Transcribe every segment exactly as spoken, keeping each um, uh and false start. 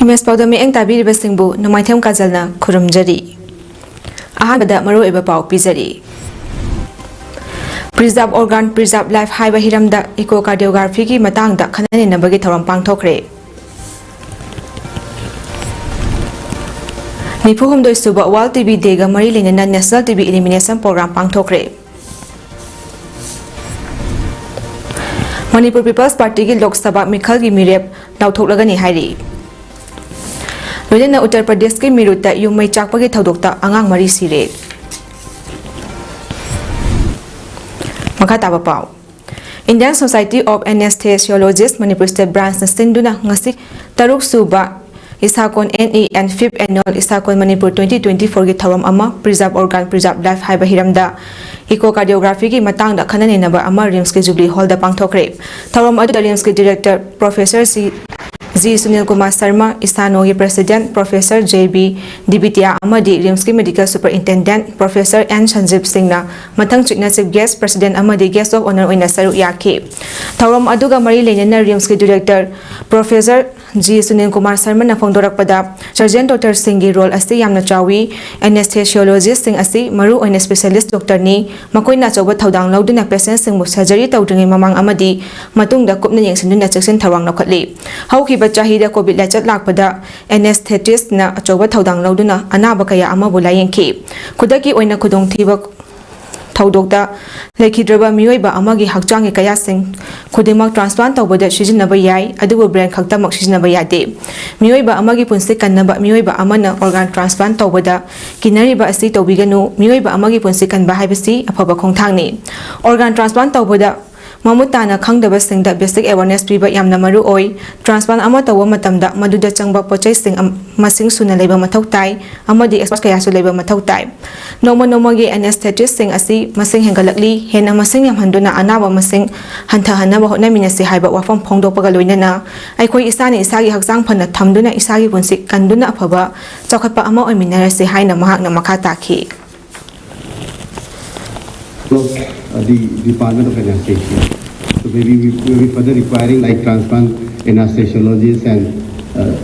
ꯃꯦꯁ ꯄꯥꯎꯗ ꯃꯤꯠꯌꯦꯡ ꯇꯥꯕꯤꯔꯤꯕꯁꯤꯡꯕꯨ ꯅꯣꯡꯃꯥꯏꯊꯦꯝ ꯀꯥꯖꯜꯅ ꯈꯨꯔꯨꯝꯖꯔꯤ꯫ ꯑꯍꯥꯟꯕꯗ ꯃꯔꯨꯑꯣꯏꯕ ꯄꯥꯎ ꯄꯤꯖꯔꯤ꯫ Preserve Organ, Preserve Life ꯍꯥꯏꯕ ꯍꯤꯔꯝꯗ echocardiographyꯒꯤ ꯃꯇꯥꯡꯗ ꯈꯟꯅ ꯅꯩꯅꯕꯒꯤ ꯊꯧꯔꯝ ꯄꯥꯡꯊꯣꯛꯈ꯭ꯔꯦ꯫ ꯅꯤꯐꯨ ꯍꯨꯝꯗꯣꯏ ꯁꯨꯕ World TB Dayꯒ ꯃꯔꯤ ꯂꯩꯅꯅ National TB Elimination Program ꯄꯥꯡꯊꯣꯛꯈ꯭ꯔꯦ꯫ ꯃꯅꯤꯄꯨꯔ People's Partyꯒꯤ ꯂꯣꯛ ꯁꯚꯥ ꯃꯤꯈꯜꯒꯤ ꯃꯤꯔꯦꯞ ꯂꯥꯎꯊꯣꯛꯂꯒꯅꯤ ꯍꯥꯏꯔꯤ꯫ ꯂꯣꯏꯅꯅ ꯎꯠꯇꯔ ꯄ꯭ꯔꯗꯦꯁꯀꯤ ꯃꯤꯔꯨꯠꯇ ꯌꯨꯝ ꯃꯩ ꯆꯥꯛꯄꯒꯤ ꯊꯧꯗꯣꯛꯇ ꯑꯉꯥꯡ ꯃꯔꯤ ꯁꯤꯔꯦ꯫ ꯃꯈꯥ ꯇꯥꯕ ꯄꯥꯎ꯫ Indian Society of Anesthesiologists Manipur State Branchꯅ ꯁꯤꯟꯗꯨꯅ ꯉꯁꯤ ꯇꯔꯨꯛ ꯁꯨꯕ ꯏꯁꯥꯀꯣꯟ N E N Fifth Annual ꯏꯁꯥꯀꯣꯟ Manipur twenty twenty-fourꯒꯤ ꯊꯧꯔꯝ ꯑꯃ Preserve Organ, Preserve Life ꯍꯥꯏꯕ ꯍꯤꯔꯝꯗ echocardiographyꯒꯤ ꯃꯇꯥꯡꯗ ꯈꯟꯅ ꯅꯩꯅꯕ ꯑꯃ RIMSꯀꯤ Jubilee Hallꯗ ꯄꯥꯡꯊꯣꯛꯈ꯭ꯔꯦ꯫ ꯊꯧꯔꯝ ꯑꯗꯨꯗ RIMSꯀꯤ Director Professor C. G. Sunil Kumar Sharma, ꯏꯁꯥꯅꯣꯒꯤ President Professor J. B. ꯗꯤꯕꯤꯇꯤꯌꯥ ꯑꯃꯗꯤ RIMSꯀꯤ Medical Superintendent Professor N. ꯁꯟꯖꯤꯕ ꯁꯤꯡꯅ ꯃꯊꯪ ꯆꯤꯛꯅ Chief Guest, President ꯑꯃꯗꯤ Guest of Honour ꯑꯣꯏꯅ ꯁꯔꯨꯛ ꯌꯥꯈꯤ꯫ ꯊꯧꯔꯝ ꯑꯗꯨꯒ ꯃꯔꯤ ꯂꯩꯅꯅ RIMSꯀꯤ Director Professor G. Sunil Kumar Sharmaꯅ ꯐꯣꯡꯗꯣꯔꯛꯄꯗ, Surgeon Doctorꯁꯤꯡꯒꯤ role ꯑꯁꯤ ꯌꯥꯝꯅ ꯆꯥꯎꯏ꯫ Anesthesiologistꯁꯤꯡ ꯑꯁꯤ ꯃꯔꯨꯑꯣꯏꯅ specialist doctorꯅꯤ꯫ ꯃꯈꯣꯏꯅ ꯑꯆꯧꯕ ꯊꯧꯗꯥꯡ ꯂꯧꯗꯨꯅ patientꯁꯤꯡꯕꯨ surgery ꯇꯧꯗ꯭ꯔꯤꯉꯩ ꯃꯃꯥꯡ ꯑꯃꯗꯤ ꯃꯇꯨꯡꯗ ꯀꯨꯞꯅ ꯌꯦꯡꯁꯤꯟꯗꯨꯅ ꯆꯦꯛꯁꯤꯟ ꯊꯧꯔꯥꯡ ꯂꯧꯈꯠꯂꯤ꯫ ꯍꯧꯈꯤꯕ ꯆꯍꯤꯗ COVID ꯂꯥꯏꯆꯠ ꯂꯥꯛꯄꯗ anesthetistꯅ ꯑꯆꯧꯕ ꯊꯧꯗꯥꯡ ꯂꯧꯗꯨꯅ ꯑꯅꯥꯕ ꯀꯌꯥ ꯑꯃꯕꯨ ꯂꯥꯌꯦꯡꯈꯤ꯫ ꯈꯨꯗꯛꯀꯤ ꯑꯣꯏꯅ ꯈꯨꯗꯣꯡꯊꯤꯕ ꯊꯧꯗꯣꯛꯇ ꯂꯩꯈꯤꯗ꯭ꯔꯕ ꯃꯤꯑꯣꯏꯕ ꯑꯃꯒꯤ ꯍꯛꯆꯥꯡꯒꯤ ꯀꯌꯥꯁꯤꯡ ꯈꯨꯗꯤꯡꯃꯛ transplant ꯇꯧꯕꯗ ꯁꯤꯖꯤꯟꯅꯕ ꯌꯥꯏ, ꯑꯗꯨꯕꯨ brain ꯈꯛꯇꯃꯛ ꯁꯤꯖꯤꯟꯅꯕ ꯌꯥꯗꯦ꯫ ꯃꯤꯑꯣꯏꯕ ꯑꯃꯒꯤ ꯄꯨꯟꯁꯤ ꯀꯟꯅꯕ ꯃꯤꯑꯣꯏꯕ ꯑꯃꯅ organ transplant ꯇꯧꯕꯗ ꯀꯤꯅꯔꯤꯕ ꯑꯁꯤ ꯇꯧꯕꯤꯒꯅꯨ꯫ ꯃꯤꯑꯣꯏꯕ ꯑꯃꯒꯤ ꯄꯨꯟꯁꯤ ꯀꯟꯕ ꯍꯥꯏꯕꯁꯤ ꯑꯐꯕ ꯈꯣꯡꯊꯥꯡꯅꯤ꯫ Organ transplant ꯇꯧꯕꯗ ꯃꯃꯨꯠ ꯇꯥꯅ ꯈꯪꯗꯕꯁꯤꯡꯗ basic awareness ꯄꯤꯕ ꯌꯥꯝꯅ ꯃꯔꯨ ꯑꯣꯏ꯫ Transplant ꯑꯃ ꯇꯧꯕ ꯃꯇꯝꯗ ꯃꯗꯨꯗ ꯆꯪꯕ ꯄꯣꯠꯆꯩꯁꯤꯡ ꯑꯝ-, ꯃꯁꯤꯡ ꯁꯨꯅ ꯂꯩꯕ ꯃꯊꯧ ꯇꯥꯏ ꯑꯃꯗꯤ expert ꯀꯌꯥꯁꯨ ꯂꯩꯕ ꯃꯊꯧ ꯇꯥꯏ꯫ ꯅꯣꯡꯃ ꯅꯣꯡꯃꯒꯤ anesthetistꯁꯤꯡ ꯑꯁꯤ ꯃꯁꯤꯡ ꯍꯦꯟꯒꯠꯂꯛꯂꯤ꯫ ꯍꯦꯟꯅ ꯃꯁꯤꯡ ꯌꯥꯝꯍꯟꯗꯨꯅ ꯑꯅꯥꯕ ꯃꯁꯤꯡ ꯍꯟꯊꯍꯟꯅꯕ ꯍꯣꯠꯅꯃꯤꯟꯅꯁꯤ ꯍꯥꯏꯕ ꯋꯥꯐꯝ ꯐꯣꯡꯗꯣꯛꯄꯒ ꯂꯣꯏꯅꯅ ꯑꯩꯈꯣꯏ ꯏꯁꯥꯅ ꯏꯁꯥꯒꯤ ꯍꯛꯆꯥꯡ ꯐꯅ ꯊꯝꯗꯨꯅ ꯏꯁꯥꯒꯤ ꯄꯨꯟꯁꯤ ꯀꯟꯗꯨꯅ ꯑꯐꯕ ꯆꯥꯎꯈꯠꯄ ꯑꯃ ꯑꯣꯏꯃꯤꯟꯅꯔꯁꯤ ꯍꯥꯏꯅ ꯃꯍꯥꯛꯅ ꯃꯈꯥ ꯇꯥꯈꯤ꯫ Plus, uh, the Department of Anesthesia. So maybe we will be further requiring like transplant anesthesiologists and uh,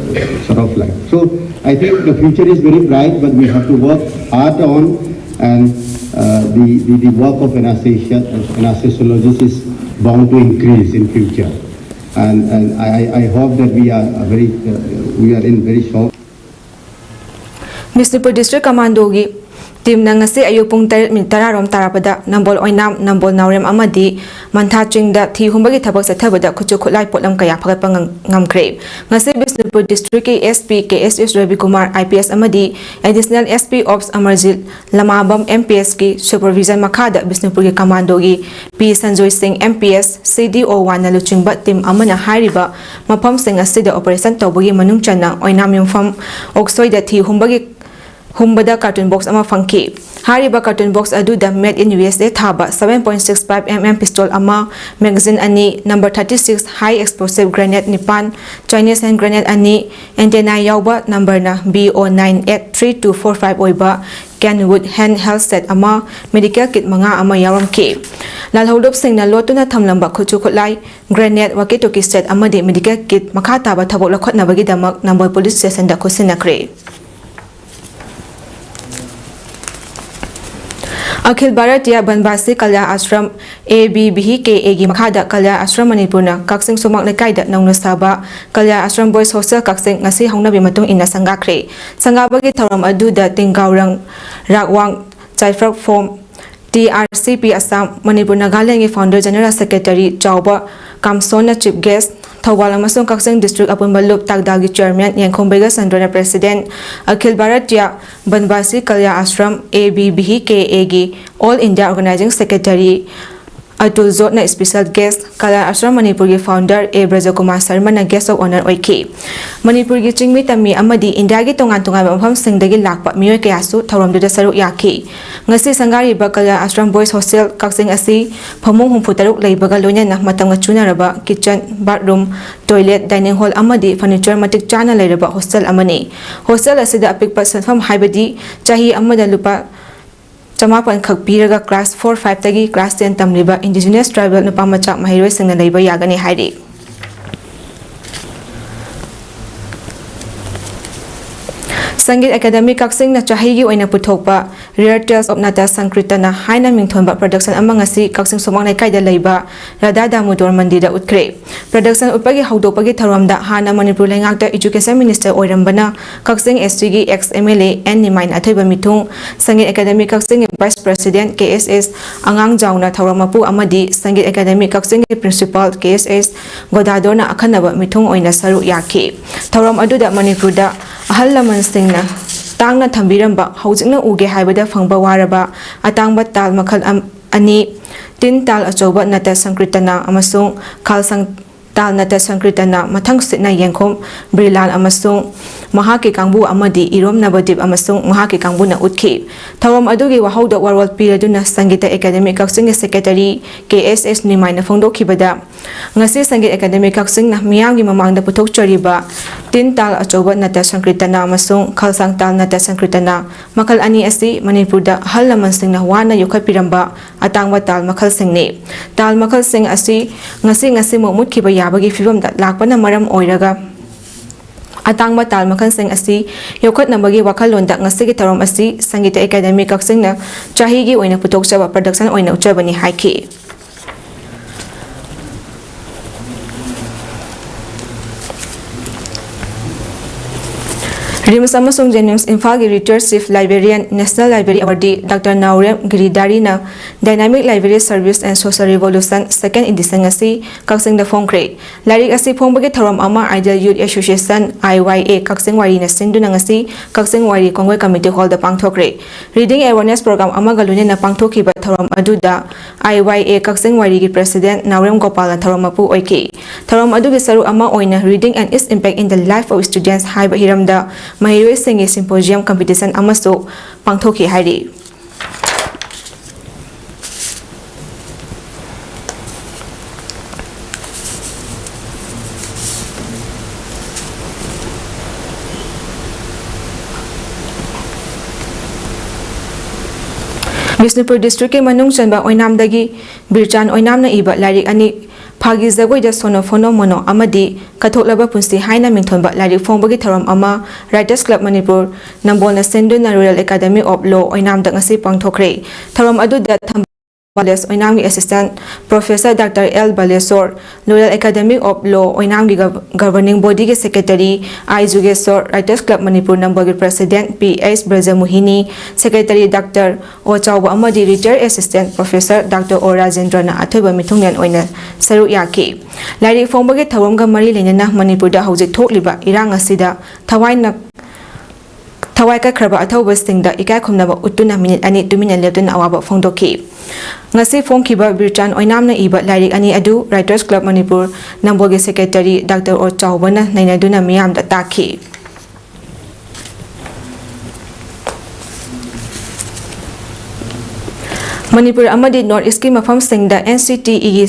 sort of life. So I think the future is very bright, but we have to work hard on, and uh, the, the, the work of an anesthesia, an anesthesiologist is bound to increase in future. And, and I, I hope that we are a very, uh, we are in very short. Bishnupur district ꯀꯃꯥꯟꯗꯣꯒꯤ ꯇꯤꯝꯅ ꯉꯁꯤ ꯑꯌꯨꯛ ꯄꯨꯡ ꯇꯔꯦꯠ minute ꯇꯔꯥ ꯔꯣꯝ ꯇꯥꯔꯛꯄꯗ ꯅꯝꯕꯣꯜ ꯑꯣꯏꯅꯥꯝ, ꯅꯝꯕꯣꯜ ꯅꯥꯎꯔꯦꯝ ꯑꯃꯗꯤ ꯃꯟꯊꯥ ꯆꯤꯡꯗ ꯊꯤ ꯍꯨꯝꯕꯒꯤ ꯊꯕꯛ ꯆꯠꯊꯕꯗ ꯈꯨꯠꯁꯨ ꯈꯨꯠꯂꯥꯏ ꯄꯣꯠꯂꯝ ꯀꯌꯥ ꯐꯒꯠꯄ ꯉꯝ-, ꯉꯝꯈ꯭ꯔꯦ꯫ ꯉꯁꯤ ꯕꯤꯁꯅꯨꯄꯨꯔ ꯗꯤꯁꯇ꯭ꯔꯤꯛꯀꯤ ꯑꯦꯁ ꯄꯤ ꯀꯦ ꯑꯦꯁ ꯑꯦꯁ ꯔꯕꯤꯀꯨꯃꯥꯔ ꯑꯥꯏ ꯄꯤ ꯑꯦꯁ ꯑꯃꯗꯤ additional S P ops Amarjit Lamabam M P ꯑꯦꯁꯀꯤ ꯁꯨꯄꯔꯚꯤꯖꯟ ꯃꯈꯥꯗ ꯕꯤꯁꯅꯨꯄꯨꯔꯒꯤ ꯀꯃꯥꯟꯗꯣꯒꯤ ꯄꯤ ꯁꯟꯖꯣꯏ ꯁꯤꯡ ꯑꯦꯝ ꯄꯤ ꯑꯦꯁ, ꯁꯤ ꯗꯤ ꯑꯣ ꯋꯥꯟꯅ ꯂꯨꯆꯤꯡꯕ ꯇꯤꯝ ꯑꯃꯅ ꯍꯥꯏꯔꯤꯕ ꯃꯐꯝꯁꯤꯡ ꯑꯁꯤꯗ ꯑꯣꯄꯔꯦꯁꯟ ꯇꯧꯕꯒꯤ ꯃꯅꯨꯡ ꯆꯟꯅ ꯑꯣꯏꯅꯥꯝ ꯌꯨꯝꯐꯝ ꯑꯣꯛꯁꯣꯏꯗ ꯊꯤ ꯍꯨꯝꯕꯒꯤ ꯍꯨꯝꯕꯗ ꯀꯥꯔꯇꯨꯟ ꯕꯣꯛꯁ ꯑꯃ ꯐꯪꯈꯤ꯫ ꯍꯥꯏꯔꯤꯕ ꯀꯥꯔꯇꯨꯟ ꯕꯣꯛꯁ ꯑꯗꯨꯗ Made in U S A ꯊꯥꯕ seven point six five M M pistol ꯑꯃ, magazine ꯑꯅꯤ, number thirty six high explosive grenade ꯅꯤꯄꯥꯟ, Chinese hand grenade ꯑꯅꯤ, antenna ꯌꯥꯎꯕ numberꯅ B O nine eight three two four five ꯑꯣꯏꯕ Kenwood hand held set ꯑꯃ, medical kit ꯃꯉꯥ ꯑꯃ ꯌꯥꯎꯔꯝꯈꯤ꯫ ꯂꯥꯜꯍꯧꯂꯨꯞꯁꯤꯡꯅ ꯂꯣꯠꯇꯨꯅ ꯊꯝꯂꯝꯕ ꯈꯨꯠꯁꯨ ꯈꯨꯠꯂꯥꯏ, grenade, walkie talkie set ꯑꯃꯗꯤ medical kit ꯃꯈꯥ ꯇꯥꯕ ꯊꯕꯛ ꯂꯧꯈꯠꯅꯕꯒꯤꯗꯃꯛ ꯅꯝꯕꯣꯜ ꯄꯨꯂꯤꯁ ꯁ꯭ꯇꯦꯁꯟꯗ ꯈꯨꯠꯁꯤꯟꯅꯈ꯭ꯔꯦ꯫ Akhil Bharatiya Banvasi Kalyan Ashram, A B B K A ꯒꯤ ꯃꯈꯥꯗ ꯀꯜꯌꯥ ꯑꯥꯁ꯭ꯔꯝ ꯃꯅꯤꯄꯨꯔꯅ ꯀꯛꯆꯤꯡ ꯁꯨꯃꯥꯡ ꯂꯩꯀꯥꯏꯗ ꯅꯧꯅ ꯁꯥꯕ ꯀꯜꯌꯥ ꯑꯥꯁ꯭ꯔꯝ ꯕꯣꯏꯁ ꯍꯣꯁꯇꯦꯜ ꯀꯛꯆꯤꯡ ꯉꯁꯤ ꯍꯧꯅꯕꯤ ꯃꯇꯨꯡ ꯏꯟꯅ ꯁꯪꯒꯥꯈ꯭ꯔꯦ꯫ ꯁꯪꯒꯥꯕꯒꯤ ꯊꯧꯔꯝ ꯑꯗꯨꯗ Tingaorang Rakwang Chaiphrak Phom, T R C P Assam, Manipur ꯅꯥꯒꯥꯂꯦꯟꯒꯤ founder general secretary ꯆꯥꯎꯕ ꯀꯥꯝꯁꯣꯟꯅ chief guest, ꯊꯧꯕꯥꯜ ꯑꯃꯁꯨꯡ ꯀꯛꯆꯤꯡ district ꯑꯄꯨꯟꯕ ꯂꯨꯞ ꯇꯥꯛꯗꯥꯜꯒꯤ chairman ꯌꯦꯡꯈꯣꯝ ꯕꯩꯒꯁꯟꯗ꯭ꯔꯣꯅ president, ꯑꯈꯤꯜ Bharatiya Banvasi Kalyan Ashram, A B B K A ꯒꯤ all India organizing secretary Atul ꯖꯣꯠꯅ special guest, ꯀꯜꯌꯥ ashram ꯃꯅꯤꯄꯨꯔꯒꯤ founder A ꯕ꯭ꯔꯖꯀꯨꯃꯥꯔ ꯁꯔꯃꯅ guest of honour ꯑꯣꯏꯈꯤ꯫ ꯃꯅꯤꯄꯨꯔꯒꯤ ꯆꯤꯡꯃꯤ ꯇꯝꯃꯤ ꯑꯃꯗꯤ ꯏꯟꯗꯤꯌꯥꯒꯤ ꯇꯣꯉꯥꯟ ꯇꯣꯉꯥꯟꯕ ꯃꯐꯝꯁꯤꯡꯗꯒꯤ ꯂꯥꯛꯄ ꯃꯤꯑꯣꯏ ꯀꯌꯥꯁꯨ ꯊꯧꯔꯝꯗꯨꯗ ꯁꯔꯨꯛ ꯌꯥꯈꯤ꯫ ꯉꯁꯤ ꯁꯪꯒꯥꯔꯤꯕ ꯀꯜꯌꯥ ꯑꯥꯁ꯭ꯔꯝ ꯕꯣꯏꯁ ꯍꯣꯁꯇꯦꯜ ꯀꯛꯆꯤꯡ ꯑꯁꯤ ꯐꯃꯨꯡ ꯍꯨꯝꯐꯨ ꯇꯔꯨꯛ ꯂꯩꯕꯒ ꯂꯣꯏꯅꯅ ꯃꯇꯝꯒ ꯆꯨꯅꯔꯕ kitchen, bathroom, toilet, dining hall ꯑꯃꯗꯤ furniture ꯃꯇꯤꯛ ꯆꯥꯅ ꯂꯩꯔꯕ ꯍꯣꯁꯇꯦꯜ ꯑꯃꯅꯤ꯫ ꯍꯣꯁꯇꯦꯜ ꯑꯁꯤꯗ ꯑꯄꯤꯛꯄ ꯁꯦꯟꯐꯝ ꯍꯥꯏꯕꯗꯤ ꯆꯍꯤ ꯑꯃꯗ ꯂꯨꯄꯥ ꯆꯃꯥꯄꯟ ꯈꯛ ꯄꯤꯔꯒ class four five ꯇꯒꯤ class ten ꯇꯝꯂꯤꯕ indigenous tribal ꯅꯨꯄꯥ ꯃꯆꯥ ꯃꯍꯩꯔꯣꯏꯁꯤꯡꯅ ꯂꯩꯕ ꯌꯥꯒꯅꯤ ꯍꯥꯏꯔꯤ꯫ ꯁꯪꯒꯤꯠ ꯑꯦꯀꯥꯗꯦꯃꯤ ꯀꯛꯆꯤꯡꯅ ꯆꯍꯤꯒꯤ ꯑꯣꯏꯅ ꯄꯨꯊꯣꯛꯄ Rare Tales of Natya Sankirtana ꯍꯥꯏꯅ ꯃꯤꯡꯊꯣꯟꯕ production ꯑꯃ ꯉꯁꯤ ꯀꯛꯆꯤꯡ ꯁꯨꯃꯥꯡ ꯂꯩꯀꯥꯏꯗ ꯂꯩꯕ ꯔꯥꯙꯥ ꯗꯥꯃꯣꯗꯣꯔ ꯃꯟꯗꯤꯔꯗ ꯎꯠꯈ꯭ꯔꯦ꯫ Production ꯎꯠꯄꯒꯤ ꯍꯧꯗꯣꯛꯄꯒꯤ ꯊꯧꯔꯝꯗ ꯍꯥꯟꯅ Manipur ꯂꯩꯉꯥꯛꯇ Education Minister ꯑꯣꯏꯔꯝꯕꯅ Kakching S Tꯒꯤ ex M L A N ꯅꯤꯃꯥꯏ ꯑꯊꯣꯏꯕ ꯃꯤꯊꯨꯡ, ꯁꯪꯒꯤꯠ ꯑꯦꯀꯥꯗꯦꯃꯤ ꯀꯛꯆꯤꯡꯒꯤ Vice President K S S ꯑꯉꯥꯡꯖꯥꯎꯅ ꯊꯧꯔꯝ ꯃꯄꯨ ꯑꯃꯗꯤ ꯁꯪꯒꯤꯠ ꯑꯦꯀꯥꯗꯦꯃꯤ ꯀꯛꯆꯤꯡꯒꯤ Principal K S S ꯒꯣꯗꯥꯗꯣꯔꯅ ꯑꯈꯟꯅꯕ ꯃꯤꯊꯨꯡ ꯑꯣꯏꯅ ꯁꯔꯨꯛ ꯌꯥꯈꯤ꯫ ꯊꯧꯔꯝ ꯑꯗꯨꯗ ꯃꯅꯤꯄꯨꯔꯗ ꯑꯍꯜ ꯂꯃꯟꯁꯤꯡꯅ ꯇꯥꯡꯅ ꯊꯝꯕꯤꯔꯝꯕ, ꯍꯧꯖꯤꯛꯅ ꯎꯒꯦ ꯍꯥꯏꯕꯗ ꯐꯪꯕ ꯋꯥꯔꯕ ꯑꯇꯥꯡꯕ ꯇꯥꯜ ꯃꯈꯜ ꯑꯝ-, ꯑꯅꯤ, ꯇꯤꯟ ꯇꯥꯜ ꯑꯆꯧꯕ ꯅꯇ ꯁꯪꯀ꯭ꯔꯤꯇꯅ ꯑꯃꯁꯨꯡ ꯈꯥꯜꯁꯪ ꯇꯥꯜ ꯅꯇ ꯁꯪꯀ꯭ꯔꯤꯇꯅ ꯃꯊꯪꯁꯤꯠꯅ ꯌꯦꯡꯈꯣꯝ ꯕ꯭ꯔꯤꯂꯥꯜ ꯑꯃꯁꯨꯡ ꯃꯍꯥꯛꯀꯤ ꯀꯥꯡꯕꯨ ꯑꯃꯗꯤ ꯏꯔꯣꯝ ꯅꯕꯗꯤꯞ ꯑꯃꯁꯨꯡ ꯃꯍꯥꯛꯀꯤ ꯀꯥꯡꯕꯨꯅ ꯎꯠꯈꯤ꯫ ꯊꯧꯔꯝ ꯑꯗꯨꯒꯤ ꯋꯥꯍꯧꯗ ꯋꯥꯔꯣꯜ ꯄꯤꯔꯗꯨꯅ ꯁꯪꯒꯤꯇ ꯑꯦꯀꯥꯗꯦꯃꯤ ꯀꯛꯆꯤꯡꯒꯤ Secretary K S S ꯅꯤꯃꯥꯏꯅ ꯐꯣꯡꯗꯣꯛꯈꯤꯕꯗ, ꯉꯁꯤ ꯁꯪꯒꯤꯠ ꯑꯦꯀꯥꯗꯦꯃꯤ ꯀꯛꯆꯤꯡꯅ ꯃꯤꯌꯥꯝꯒꯤ ꯃꯃꯥꯡꯗ ꯄꯨꯊꯣꯛꯆꯔꯤꯕ ꯇꯤꯟ ꯇꯥꯜ ꯑꯆꯧꯕ ꯅꯇ ꯁꯪꯀ꯭ꯔꯤꯇꯅ ꯑꯃꯁꯨꯡ ꯈꯜꯁꯥꯡ ꯇꯥꯜ ꯅꯇ ꯁꯪꯀ꯭ꯔꯤꯇꯅ ꯃꯈꯜ ꯑꯅꯤ ꯑꯁꯤ ꯃꯅꯤꯄꯨꯔꯗ ꯑꯍꯜ ꯂꯃꯟꯁꯤꯡꯅ ꯋꯥꯅ ꯌꯣꯛꯈꯠꯄꯤꯔꯝꯕ ꯑꯇꯥꯡꯕ ꯇꯥꯜ ꯃꯈꯜꯁꯤꯡꯅꯤ꯫ ꯇꯥꯜ ꯃꯈꯜꯁꯤꯡ ꯑꯁꯤ ꯉꯁꯤ ꯉꯁꯤꯃꯛ ꯃꯨꯠꯈꯤꯕ ꯌꯥꯕꯒꯤ ꯐꯤꯕꯝꯗ ꯂꯥꯛꯄꯅ ꯃꯔꯝ ꯑꯣꯏꯔꯒ, ꯑꯇꯥꯡꯕ ꯇꯥꯜ ꯃꯈꯜꯁꯤꯡ ꯑꯁꯤ ꯌꯣꯛꯈꯠꯅꯕꯒꯤ ꯋꯥꯈꯜꯂꯣꯟꯗ ꯉꯁꯤꯒꯤ ꯊꯧꯔꯝ ꯑꯁꯤ ꯁꯪꯒꯤꯇ ꯑꯦꯀꯥꯗꯦꯃꯤ ꯀꯛꯆꯤꯡꯅ ꯆꯍꯤꯒꯤ ꯑꯣꯏꯅ ꯄꯨꯊꯣꯛꯆꯕ production ꯑꯣꯏꯅ ꯎꯠꯆꯕꯅꯤ ꯍꯥꯏꯈꯤ꯫ RIMS ꯑꯃꯁꯨꯡ JNIMS ꯏꯝꯐꯥꯜꯒꯤ Retired Chief Librarian National Library Awardee Doctor Naorem ꯒꯤꯔꯤꯙꯥꯔꯤꯅ Dynamic Library Service and Social Revolution Second Edition ꯑꯁꯤ ꯀꯛꯆꯤꯡꯗ ꯐꯣꯡꯈ꯭ꯔꯦ꯫ ꯂꯥꯏꯔꯤꯛ ꯑꯁꯤ ꯐꯣꯡꯕꯒꯤ ꯊꯧꯔꯝ ꯑꯃ Ideal Youth Association, I Y A, ꯀꯛꯆꯤꯡ ꯋꯥꯏꯔꯤꯅ ꯁꯤꯟꯗꯨꯅ ꯉꯁꯤ ꯀꯛꯆꯤꯡ ꯋꯥꯏꯔꯤ ꯀꯣꯡꯒꯣꯏ Committee Hallꯗ ꯄꯥꯡꯊꯣꯛꯈ꯭ꯔꯦ꯫ Reading Awareness Program ꯑꯃꯒ ꯂꯣꯏꯅꯅ ꯄꯥꯡꯊꯣꯛꯈꯤꯕ ꯊꯧꯔꯝ ꯑꯗꯨꯗ I Y A Kakching ꯋꯥꯏꯔꯤꯒꯤ President ꯅꯥꯎꯔꯦꯝ ꯒꯣꯄꯥꯜꯅ ꯊꯧꯔꯝ ꯃꯄꯨ ꯑꯣꯏꯈꯤ꯫ ꯊꯧꯔꯝ ꯑꯗꯨꯒꯤ ꯁꯔꯨꯛ ꯑꯃ ꯑꯣꯏꯅ Reading and Its Impact in the Life of Students ꯍꯥꯏꯕ ꯍꯤꯔꯝꯗ ꯃꯍꯩꯔꯣꯏꯁꯤꯡꯒꯤ symposium competition ꯑꯃꯁꯨ ꯄꯥꯡꯊꯣꯛꯈꯤ ꯍꯥꯏꯔꯤ꯫ ꯕꯤꯁꯅꯨꯄꯨꯔ districtꯀꯤ ꯃꯅꯨꯡ ꯆꯟꯕ ꯑꯣꯏꯅꯥꯝꯗꯒꯤ ꯕꯤꯔꯆꯥꯟ ꯑꯣꯏꯅꯥꯝꯅ ꯏꯕ ꯂꯥꯏꯔꯤꯛ ꯑꯅꯤ ꯐꯥꯒꯤ ꯖꯒꯣꯏꯗ ꯁꯣꯅꯣ ꯐꯣꯅꯣ ꯃꯣꯅꯣ ꯑꯃꯗꯤ ꯀꯠꯊꯣꯛꯂꯕ ꯄꯨꯟꯁꯤ ꯍꯥꯏꯅ ꯃꯤꯡꯊꯣꯟꯕ ꯂꯥꯏꯔꯤꯛ ꯐꯣꯡꯕꯒꯤ ꯊꯧꯔꯝ ꯑꯃ Writers Club ꯃꯅꯤꯄꯨꯔ ꯅꯝꯕꯣꯜꯅ ꯁꯤꯟꯗꯨꯅ Royal Academy of Law ꯑꯣꯏꯅꯥꯝꯗ ꯉꯁꯤ ꯄꯥꯡꯊꯣꯛꯈ꯭ꯔꯦ꯫ ꯊꯧꯔꯝ ꯑꯗꯨꯗ ꯊꯝꯕꯥꯜ ꯀꯣꯂꯦꯖ ꯑꯣꯏꯅꯥꯝꯒꯤ Assistant Professor Doctor L Baleshwor, Royal Academy of Law ꯑꯣꯏꯅꯥꯝꯒꯤ Gov-, Governing Bodyꯒꯤ Secretary I Jugeshwor, Writers Club Manipur ꯅꯝꯕꯣꯜꯒꯤ President P H Brajamohini, Secretary Doctor ꯑꯣ ꯆꯥꯎꯕ ꯑꯃꯗꯤ Retired Assistant Professor Doctor ꯑꯣ ꯔꯥꯖꯦꯟꯗ꯭ꯔꯅ ꯑꯊꯣꯏꯕ ꯃꯤꯊꯨꯡꯂꯦꯟ ꯑꯣꯏꯅ ꯁꯔꯨꯛ ꯌꯥꯈꯤ꯫ ꯂꯥꯏꯔꯤꯛ ꯐꯣꯡꯕꯒꯤ ꯊꯧꯔꯝꯒ ꯃꯔꯤ ꯂꯩꯅꯅ ꯃꯅꯤꯄꯨꯔꯗ ꯍꯧꯖꯤꯛ ꯊꯣꯛꯂꯤꯕ ꯏꯔꯥꯡ ꯑꯁꯤꯗ ꯊꯋꯥꯏꯅ, ꯊꯋꯥꯏ ꯀꯠꯈ꯭ꯔꯕ ꯑꯊꯧꯕꯁꯤꯡꯗ ꯏꯀꯥꯏ ꯈꯨꯝꯅꯕ ꯎꯠꯇꯨꯅ ꯃꯤꯅꯤꯠ ꯑꯅꯤ ꯇꯨꯃꯤꯟꯅ ꯂꯦꯞꯇꯨꯅ ꯑꯋꯥꯕ ꯐꯣꯡꯗꯣꯛꯈꯤ꯫ ꯉꯁꯤ ꯐꯣꯡꯈꯤꯕ ꯕꯤꯔꯆꯥꯟ ꯑꯣꯏꯅꯥꯝꯅ ꯏꯕ ꯂꯥꯏꯔꯤꯛ ꯑꯅꯤ ꯑꯗꯨ Writers Club Manipur ꯅꯝꯕꯣꯜꯒꯤ Secretary Doctor ꯑꯣ ꯆꯥꯎꯕꯅ ꯅꯩꯅꯗꯨꯅ ꯃꯤꯌꯥꯝꯗ ꯇꯥꯛꯈꯤ꯫ ꯃꯅꯤꯄꯨꯔ ꯑꯃꯗꯤ North Eastꯀꯤ ꯃꯐꯝꯁꯤꯡꯗ NCTEꯒꯤ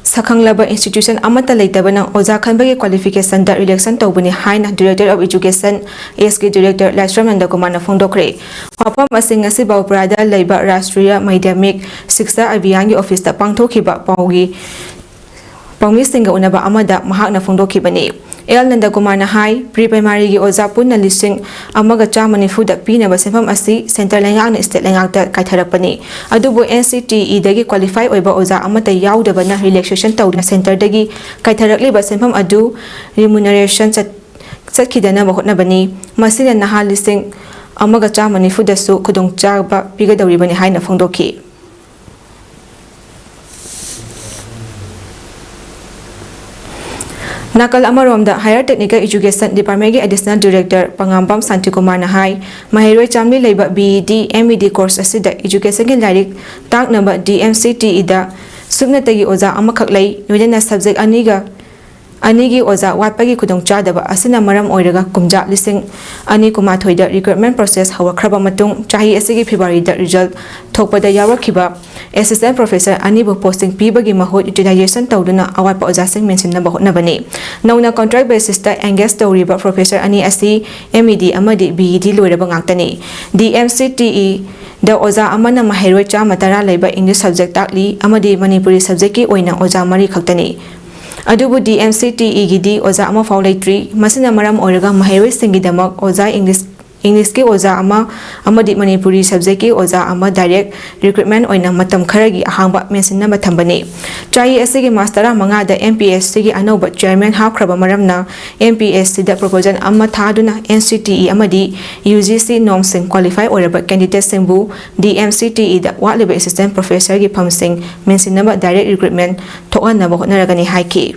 ꯁꯛꯈꯪꯂꯕ institution ꯑꯃꯠꯇ ꯂꯩꯇꯕꯅ ꯑꯣꯖꯥ ꯈꯟꯕꯒꯤ qualificationꯗ relaxation ꯇꯧꯕꯅꯤ ꯍꯥꯏꯅ Director of Education Sꯒꯤ Director ꯂꯥꯏꯁ꯭ꯔꯝ ꯅꯟꯗꯀꯨꯃꯥꯔꯅ ꯐꯣꯡꯗꯣꯛꯈ꯭ꯔꯦ꯫ ꯋꯥꯐꯝ ꯑꯁꯤ ꯉꯁꯤ ꯕꯥꯎꯄ꯭ꯔꯥꯗ ꯂꯩꯕ Rashtriya Madhyamik Shiksha Abhiyanꯒꯤ officeꯇ ꯄꯥꯡꯊꯣꯛꯈꯤꯕ ꯄꯥꯎꯒꯤ ꯄꯥꯎꯃꯤꯁꯤꯡꯒ ꯎꯅꯕ ꯑꯃꯗ ꯃꯍꯥꯛꯅ ꯐꯣꯡꯗꯣꯛꯈꯤꯕꯅꯤ꯫ ꯑꯦꯜ ꯅꯟꯗꯀꯨꯃꯥꯔꯅ ꯍꯥꯏ, pre primaryꯒꯤ ꯑꯣꯖꯥ ꯄꯨꯟꯅ ꯂꯤꯁꯤꯡ ꯑꯃꯒ ꯆꯥꯝꯃ ꯅꯤꯐꯨꯗ ꯄꯤꯅꯕ ꯁꯦꯟꯐꯝ ꯑꯁꯤ centre ꯂꯩꯉꯥꯛꯅ state ꯂꯩꯉꯥꯛꯇ ꯀꯥꯏꯊꯔꯛꯄꯅꯤ꯫ ꯑꯗꯨꯕꯨ NCTEꯗꯒꯤ qualify ꯑꯣꯏꯕ ꯑꯣꯖꯥ ꯑꯃꯠꯇ ꯌꯥꯎꯗꯕꯅ relaxation ꯇꯧꯗꯨꯅ centreꯗꯒꯤ ꯀꯥꯏꯊꯔꯛꯂꯤꯕ ꯁꯦꯟꯐꯝ ꯑꯗꯨ remuneration ꯆꯠ-, ꯆꯠꯈꯤꯗꯅꯕ ꯍꯣꯠꯅꯕꯅꯤ꯫ ꯃꯁꯤꯅ ꯅꯍꯥ ꯂꯤꯁꯤꯡ ꯑꯃꯒ ꯆꯥꯝꯃ ꯅꯤꯐꯨꯗꯁꯨ ꯈꯨꯗꯣꯡꯆꯥꯕ ꯄꯤꯒꯗꯧꯔꯤꯕꯅꯤ ꯍꯥꯏꯅ ꯐꯣꯡꯗꯣꯛꯈꯤ꯫ ꯅꯥꯀꯜ ꯑꯃꯔꯣꯝꯗ, Higher Technical Education Departmentꯀꯤ Additional Director ꯄꯉꯥꯝꯕꯝ ꯁꯥꯟꯇꯤꯀꯨꯃꯥꯔꯅ ꯍꯥꯏ, ꯃꯍꯩꯔꯣꯏ ꯆꯥꯝꯃꯔꯤ ꯂꯩꯕ BEd, MEd course ꯑꯁꯤꯗ educationꯒꯤ ꯂꯥꯏꯔꯤꯛ ꯇꯥꯛꯅꯕ DMCTEꯗ ꯁꯨꯞꯅꯇꯒꯤ ꯑꯣꯖꯥ ꯑꯃꯈꯛ ꯂꯩ, ꯂꯣꯏꯅꯅ subject ꯑꯅꯤꯒ ꯑꯅꯤꯒꯤ ꯑꯣꯖꯥ ꯋꯥꯠꯄꯒꯤ ꯈꯨꯗꯣꯡꯆꯥꯗꯕ ꯑꯁꯤꯅ ꯃꯔꯝ ꯑꯣꯏꯔꯒ ꯀꯨꯝꯖꯥ ꯂꯤꯁꯤꯡ ꯑꯅꯤ ꯀꯨꯟꯃꯥꯊꯣꯏꯗ recruitment process ꯍꯧꯔꯛꯈ꯭ꯔꯕ ꯃꯇꯨꯡ, ꯆꯍꯤ ꯑꯁꯤꯒꯤ February ꯗ result ꯊꯣꯛꯄꯗ ꯌꯥꯎꯔꯛꯈꯤꯕ assistant professor ꯑꯅꯤꯕꯨ posting ꯄꯤꯕꯒꯤ ꯃꯍꯨꯠ utilization ꯇꯧꯗꯨꯅ ꯑꯋꯥꯠꯄ ꯑꯣꯖꯥꯁꯤꯡ ꯃꯦꯟꯁꯤꯟꯅꯕ ꯍꯣꯠꯅꯕꯅꯤ꯫ ꯅꯧꯅ contract basis ꯇ engage ꯇꯧꯔꯤꯕ professor ꯑꯅꯤ ꯑꯁꯤ M E D ꯑꯃꯗꯤ B E D ꯂꯣꯏꯔꯕ ꯉꯥꯛꯇꯅꯤ꯫ D M C T E ꯗ ꯑꯣꯖꯥ ꯑꯃꯅ ꯃꯍꯩꯔꯣꯏ ꯆꯥꯝꯃ ꯇꯔꯥ ꯂꯩꯕ English subject ꯇꯥꯛꯂꯤ ꯑꯃꯗꯤ ꯃꯅꯤꯄꯨꯔꯤ subject ꯀꯤ ꯑꯣꯏꯅ ꯑꯣꯖꯥ ꯃꯔꯤ ꯈꯛꯇꯅꯤ꯫ ꯑꯗꯨꯕꯨ D M C T E ꯒꯤꯗꯤ ꯑꯣꯖꯥ ꯑꯃꯐꯥꯎ ꯂꯩꯇ꯭ꯔꯤ꯫ ꯃꯁꯤꯅ ꯃꯔꯝ ꯑꯣꯏꯔꯒ ꯃꯍꯩꯔꯣꯏꯁꯤꯡꯒꯤꯗꯃꯛ ꯑꯣꯖꯥ English, English ꯀꯤ ꯑꯣꯖꯥ ꯑꯃ ꯑꯃꯗꯤ ꯃꯅꯤꯄꯨꯔꯤ subject ꯀꯤ ꯑꯣꯖꯥ ꯑꯃ direct recruitment ꯑꯣꯏꯅ ꯃꯇꯝ ꯈꯔꯒꯤ ꯑꯍꯥꯡꯕ ꯃꯦꯟꯁꯤꯟꯅꯕ ꯊꯝꯕꯅꯤ꯫ ꯆꯍꯤ ꯑꯁꯤꯒꯤ March ꯇꯔꯥꯃꯉꯥꯗ M P S C ꯒꯤ ꯑꯅꯧꯕ chairman ꯍꯥꯞꯈ꯭ꯔꯕ ꯃꯔꯝꯅ, M P S C ꯗ proposal ꯑꯃ ꯊꯥꯗꯨꯅ N C T E ꯑꯃꯗꯤ U G C norms ꯁꯤꯡ qualify ꯑꯣꯏꯔꯕ candidate ꯁꯤꯡꯕꯨ D M C T E ꯗ ꯋꯥꯠꯂꯤꯕ assistant professor ꯒꯤ ꯐꯝꯁꯤꯡ ꯃꯦꯟꯁꯤꯟꯅꯕ direct recruitment ꯊꯣꯛꯍꯟꯅꯕ ꯍꯣꯠꯅꯔꯒꯅꯤ ꯍꯥꯏꯈꯤ꯫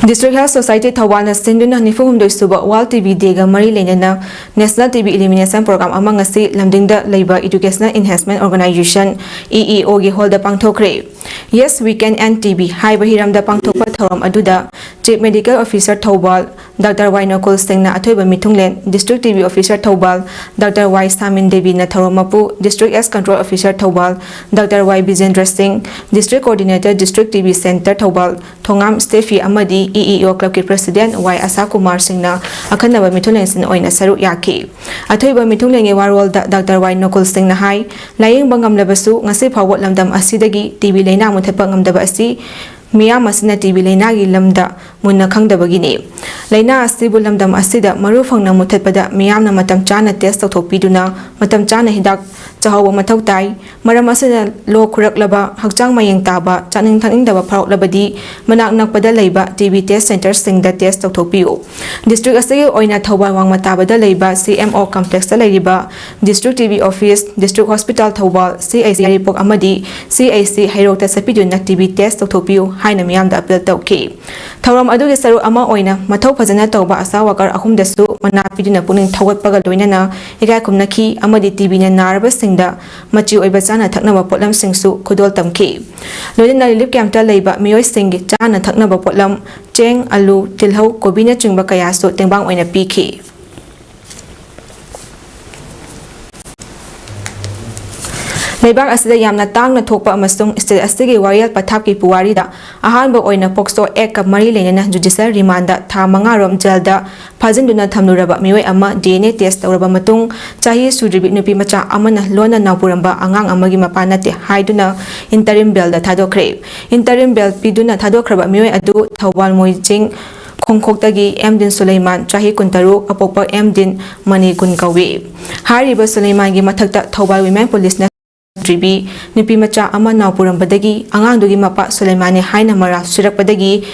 District Health Society ꯊꯧꯕꯥꯜꯅ ꯁꯤꯟꯗꯨꯅ ꯅꯤꯐꯨ ꯍꯨꯝꯗꯣꯏ ꯁꯨꯕ World T B Day ꯒ ꯃꯔꯤ ꯂꯩꯅꯅ National T B Elimination Program ꯑꯃ ꯉꯁꯤ ꯂꯝꯗꯤꯡꯗ ꯂꯩꯕ Educational Enhancement Organization, E E O ꯒꯤ hall the ꯄꯥꯡꯊꯣꯛꯈ꯭ꯔꯦ꯫ Yes, We Can End T B ꯍꯥꯏꯕ ꯍꯤꯔꯝꯗ ꯄꯥꯡꯊꯣꯛꯄ ꯊꯧꯔꯝ ꯑꯗꯨꯗ Chief Medical Officer Thoubal Doctor Y ꯅꯣꯀꯨꯜ ꯁꯤꯡꯅ ꯑꯊꯣꯏꯕ ꯃꯤꯊꯨꯡꯂꯦꯟ, District T B Officer Thoubal Doctor Y ꯁꯥꯃꯤꯟ ꯗꯦꯕꯤꯅ ꯊꯧꯔꯝ ꯃꯄꯨ, District AIDS Control Officer Thoubal Doctor Y ꯕꯤꯖꯦꯟꯗ꯭ꯔ ꯁꯤꯡ, District Coordinator District T B Center Thoubal ꯊꯣꯉꯥꯝ ꯁ꯭ꯇꯦꯐꯤ ꯑꯃꯗꯤ E E O club ꯀꯤ President Y ꯑꯁꯥ ꯀꯨꯃꯥꯔ ꯁꯤꯡꯅ ꯑꯈꯟꯅꯕ ꯃꯤꯊꯨꯡꯂꯦꯟꯁꯤꯡ ꯑꯣꯏꯅ ꯁꯔꯨꯛ ꯌꯥꯈꯤ꯫ ꯑꯊꯣꯏꯕ ꯃꯤꯊꯨꯡꯂꯦꯟꯒꯤ ꯋꯥꯔꯣꯜꯗ Doctor Y ꯅꯣꯀꯨꯜ ꯁꯤꯡꯅ ꯍꯥꯏ, ꯂꯥꯌꯦꯡꯕ ꯉꯝꯂꯕꯁꯨ ꯉꯁꯤ ꯐꯥꯎꯕ ꯂꯝꯗꯝ ꯑꯁꯤꯗꯒꯤ T B ꯂꯩꯅꯥ ꯃꯨꯊꯠꯄ ꯉꯝꯗꯕ ꯑꯁꯤ ꯃꯤꯌꯥꯝ ꯑꯁꯤꯅ T B ꯂꯩꯅꯥꯒꯤ ꯂꯝꯗ ꯃꯨꯟꯅ ꯈꯪꯗꯕꯒꯤꯅꯤ꯫ ꯂꯩꯅꯥ ꯑꯁꯤꯕꯨ ꯂꯝꯗꯝ ꯑꯁꯤꯗ ꯃꯔꯨ ꯐꯪꯅ ꯃꯨꯊꯠꯄꯗ ꯃꯤꯌꯥꯝꯅ ꯃꯇꯝ ꯆꯥꯅ test ꯇꯧꯊꯣꯛꯄꯤꯗꯨꯅ ꯃꯇꯝ ꯆꯥꯅ ꯍꯤꯗꯥꯛ ꯆꯥꯍꯧꯕ ꯃꯊꯧ ꯇꯥꯏ꯫ ꯃꯔꯝ ꯑꯁꯤꯅ ꯂꯣꯛ ꯈꯨꯔꯛꯂꯕ, ꯍꯛꯆꯥꯡ ꯃꯌꯦꯡ ꯇꯥꯕ, ꯆꯥꯅꯤꯡ ꯊꯛꯅꯤꯡꯗꯕ ꯐꯥꯎꯔꯛꯂꯕꯗꯤ ꯃꯅꯥꯛ ꯅꯛꯄꯗ ꯂꯩꯕ T B test centre ꯁꯤꯡꯗ test ꯇꯧꯊꯣꯛꯄꯤꯌꯨ꯫ District ꯑꯁꯤꯒꯤ ꯑꯣꯏꯅ ꯊꯧꯕꯥꯜ ꯋꯥꯡꯃ ꯇꯥꯕꯗ ꯂꯩꯕ C M O complex ꯇ ꯂꯩꯔꯤꯕ District T B Office, District Hospital Thoubal, C H C ꯌꯥꯏꯔꯤꯄꯣꯛ ꯑꯃꯗꯤ C H C ꯍꯩꯔꯣꯛꯇ ꯆꯠꯄꯤꯗꯨꯅ T B test ꯇꯧꯊꯣꯛꯄꯤꯌꯨ ꯍꯥꯏꯅ ꯃꯤꯌꯥꯝꯗ appeal ꯇꯧꯈꯤ꯫ ꯊꯧꯔꯝ ꯑꯗꯨꯒꯤ ꯁꯔꯨꯛ ꯑꯃ ꯑꯣꯏꯅ ꯃꯊꯧ ꯐꯖꯅ ꯇꯧꯕ ꯑꯁꯥ ꯋꯥꯀꯔ ꯑꯍꯨꯝꯗꯁꯨ ꯃꯅꯥ ꯄꯤꯗꯨꯅ ꯄꯨꯛꯅꯤꯡ ꯊꯧꯒꯠꯄꯒ ꯂꯣꯏꯅꯅ ꯏꯀꯥꯏ ꯈꯨꯝꯅꯈꯤ ꯑꯃꯗꯤ ꯇꯤ ꯕꯤꯅ ꯅꯥꯔꯕꯁꯤꯡꯗ ꯃꯆꯤ ꯑꯣꯏꯕ ꯆꯥꯅ ꯊꯛꯅꯕ ꯄꯣꯠꯂꯝꯁꯤꯡꯁꯨ ꯈꯨꯗꯣꯜ ꯇꯝꯈꯤ꯫ ꯂꯣꯏꯅꯅ ꯔꯤꯂꯤꯐ ꯀꯦꯝꯞꯇ ꯂꯩꯕ ꯃꯤꯑꯣꯏꯁꯤꯡꯒꯤ ꯆꯥꯅ ꯊꯛꯅꯕ ꯄꯣꯠꯂꯝ, ꯆꯦꯡ, ꯑꯂꯨ, ꯇꯤꯜꯍꯧ, ꯀꯣꯕꯤꯅꯆꯤꯡꯕ ꯀꯌꯥꯁꯨ ꯇꯦꯡꯕꯥꯡ ꯑꯣꯏꯅ ꯄꯤꯈꯤ꯫ ꯂꯩꯕꯥꯛ ꯑꯁꯤꯗ ꯌꯥꯝꯅ ꯇꯥꯡꯅ ꯊꯣꯛꯄ ꯑꯃꯁꯨꯡ ꯁ꯭ꯇꯦꯠ ꯑꯁꯤꯒꯤ ꯋꯥꯌꯦꯜ ꯄꯊꯥꯞꯀꯤ ꯄꯨꯋꯥꯔꯤꯗ ꯑꯍꯥꯟꯕ ꯑꯣꯏꯅ ꯄꯣꯛꯁꯣ ꯑꯦꯛꯀ ꯃꯔꯤ ꯂꯩꯅꯅ ꯖꯨꯗꯤꯁꯤꯌꯦꯜ ꯔꯤꯃꯥꯟꯗ ꯊꯥ ꯃꯉꯥꯔꯣꯝ ꯖꯦꯜꯗ ꯐꯥꯖꯤꯟꯗꯨꯅ ꯊꯝꯂꯨꯔꯕ ꯃꯤꯑꯣꯏ ꯑꯃ ꯗꯤ ꯑꯦꯟ ꯑꯦ ꯇꯦꯁ ꯇꯧꯔꯕ ꯃꯇꯨꯡ, ꯆꯍꯤ ꯁꯨꯗ꯭ꯔꯤꯕꯤ ꯅꯨꯄꯤ ꯃꯆꯥ ꯑꯃꯅ ꯂꯣꯟꯅ ꯅꯥꯎꯄꯨꯔꯝꯕ ꯑꯉꯥꯡ ꯑꯃꯒꯤ ꯃꯄꯥ ꯅꯠꯇꯦ ꯍꯥꯏꯗꯨꯅ ꯏꯟꯇꯔꯤꯝ ꯕꯦꯜꯗ ꯊꯥꯗꯣꯛꯈ꯭ꯔꯦ꯫ ꯏꯟꯇꯔꯤꯝ ꯕꯦꯜ ꯄꯤꯗꯨꯅ ꯊꯥꯗꯣꯛꯈ꯭ꯔꯕ ꯃꯤꯑꯣꯏ ꯑꯗꯨ ꯊꯧꯕꯥꯜ ꯃꯣꯏꯖꯤꯡ ꯈꯣꯡꯈꯣꯛꯇꯒꯤ ꯑꯦꯝ ꯗꯤꯟ ꯁꯨꯂꯩꯃꯥꯟ, ꯆꯍꯤ ꯀꯨꯟꯇꯔꯨꯛ, ꯑꯄꯣꯛꯄ ꯑꯦꯝ ꯗꯤꯟ ꯃꯅꯤꯒꯨꯟ ꯀꯧꯏ꯫ ꯍꯥꯏꯔꯤꯕ ꯁꯨꯂꯩꯃꯥꯟꯒꯤ ꯃꯊꯛꯇ ꯊꯧꯕꯥꯜ ꯋꯤꯃꯦꯟ ꯄꯨꯂꯤꯁꯅ ꯗ꯭ꯔꯤꯕꯤ ꯅꯨꯄꯤ ꯃꯆꯥ ꯑꯃ ꯅꯥꯎ ꯄꯨꯔꯝꯕꯗꯒꯤ ꯑꯉꯥꯡꯗꯨꯒꯤ ꯃꯄꯥ ꯁꯨꯂꯩꯃꯥꯟꯅꯤ ꯍꯥꯏꯅ ꯃꯔꯥꯜ ꯁꯤꯔꯛꯄꯗꯒꯤ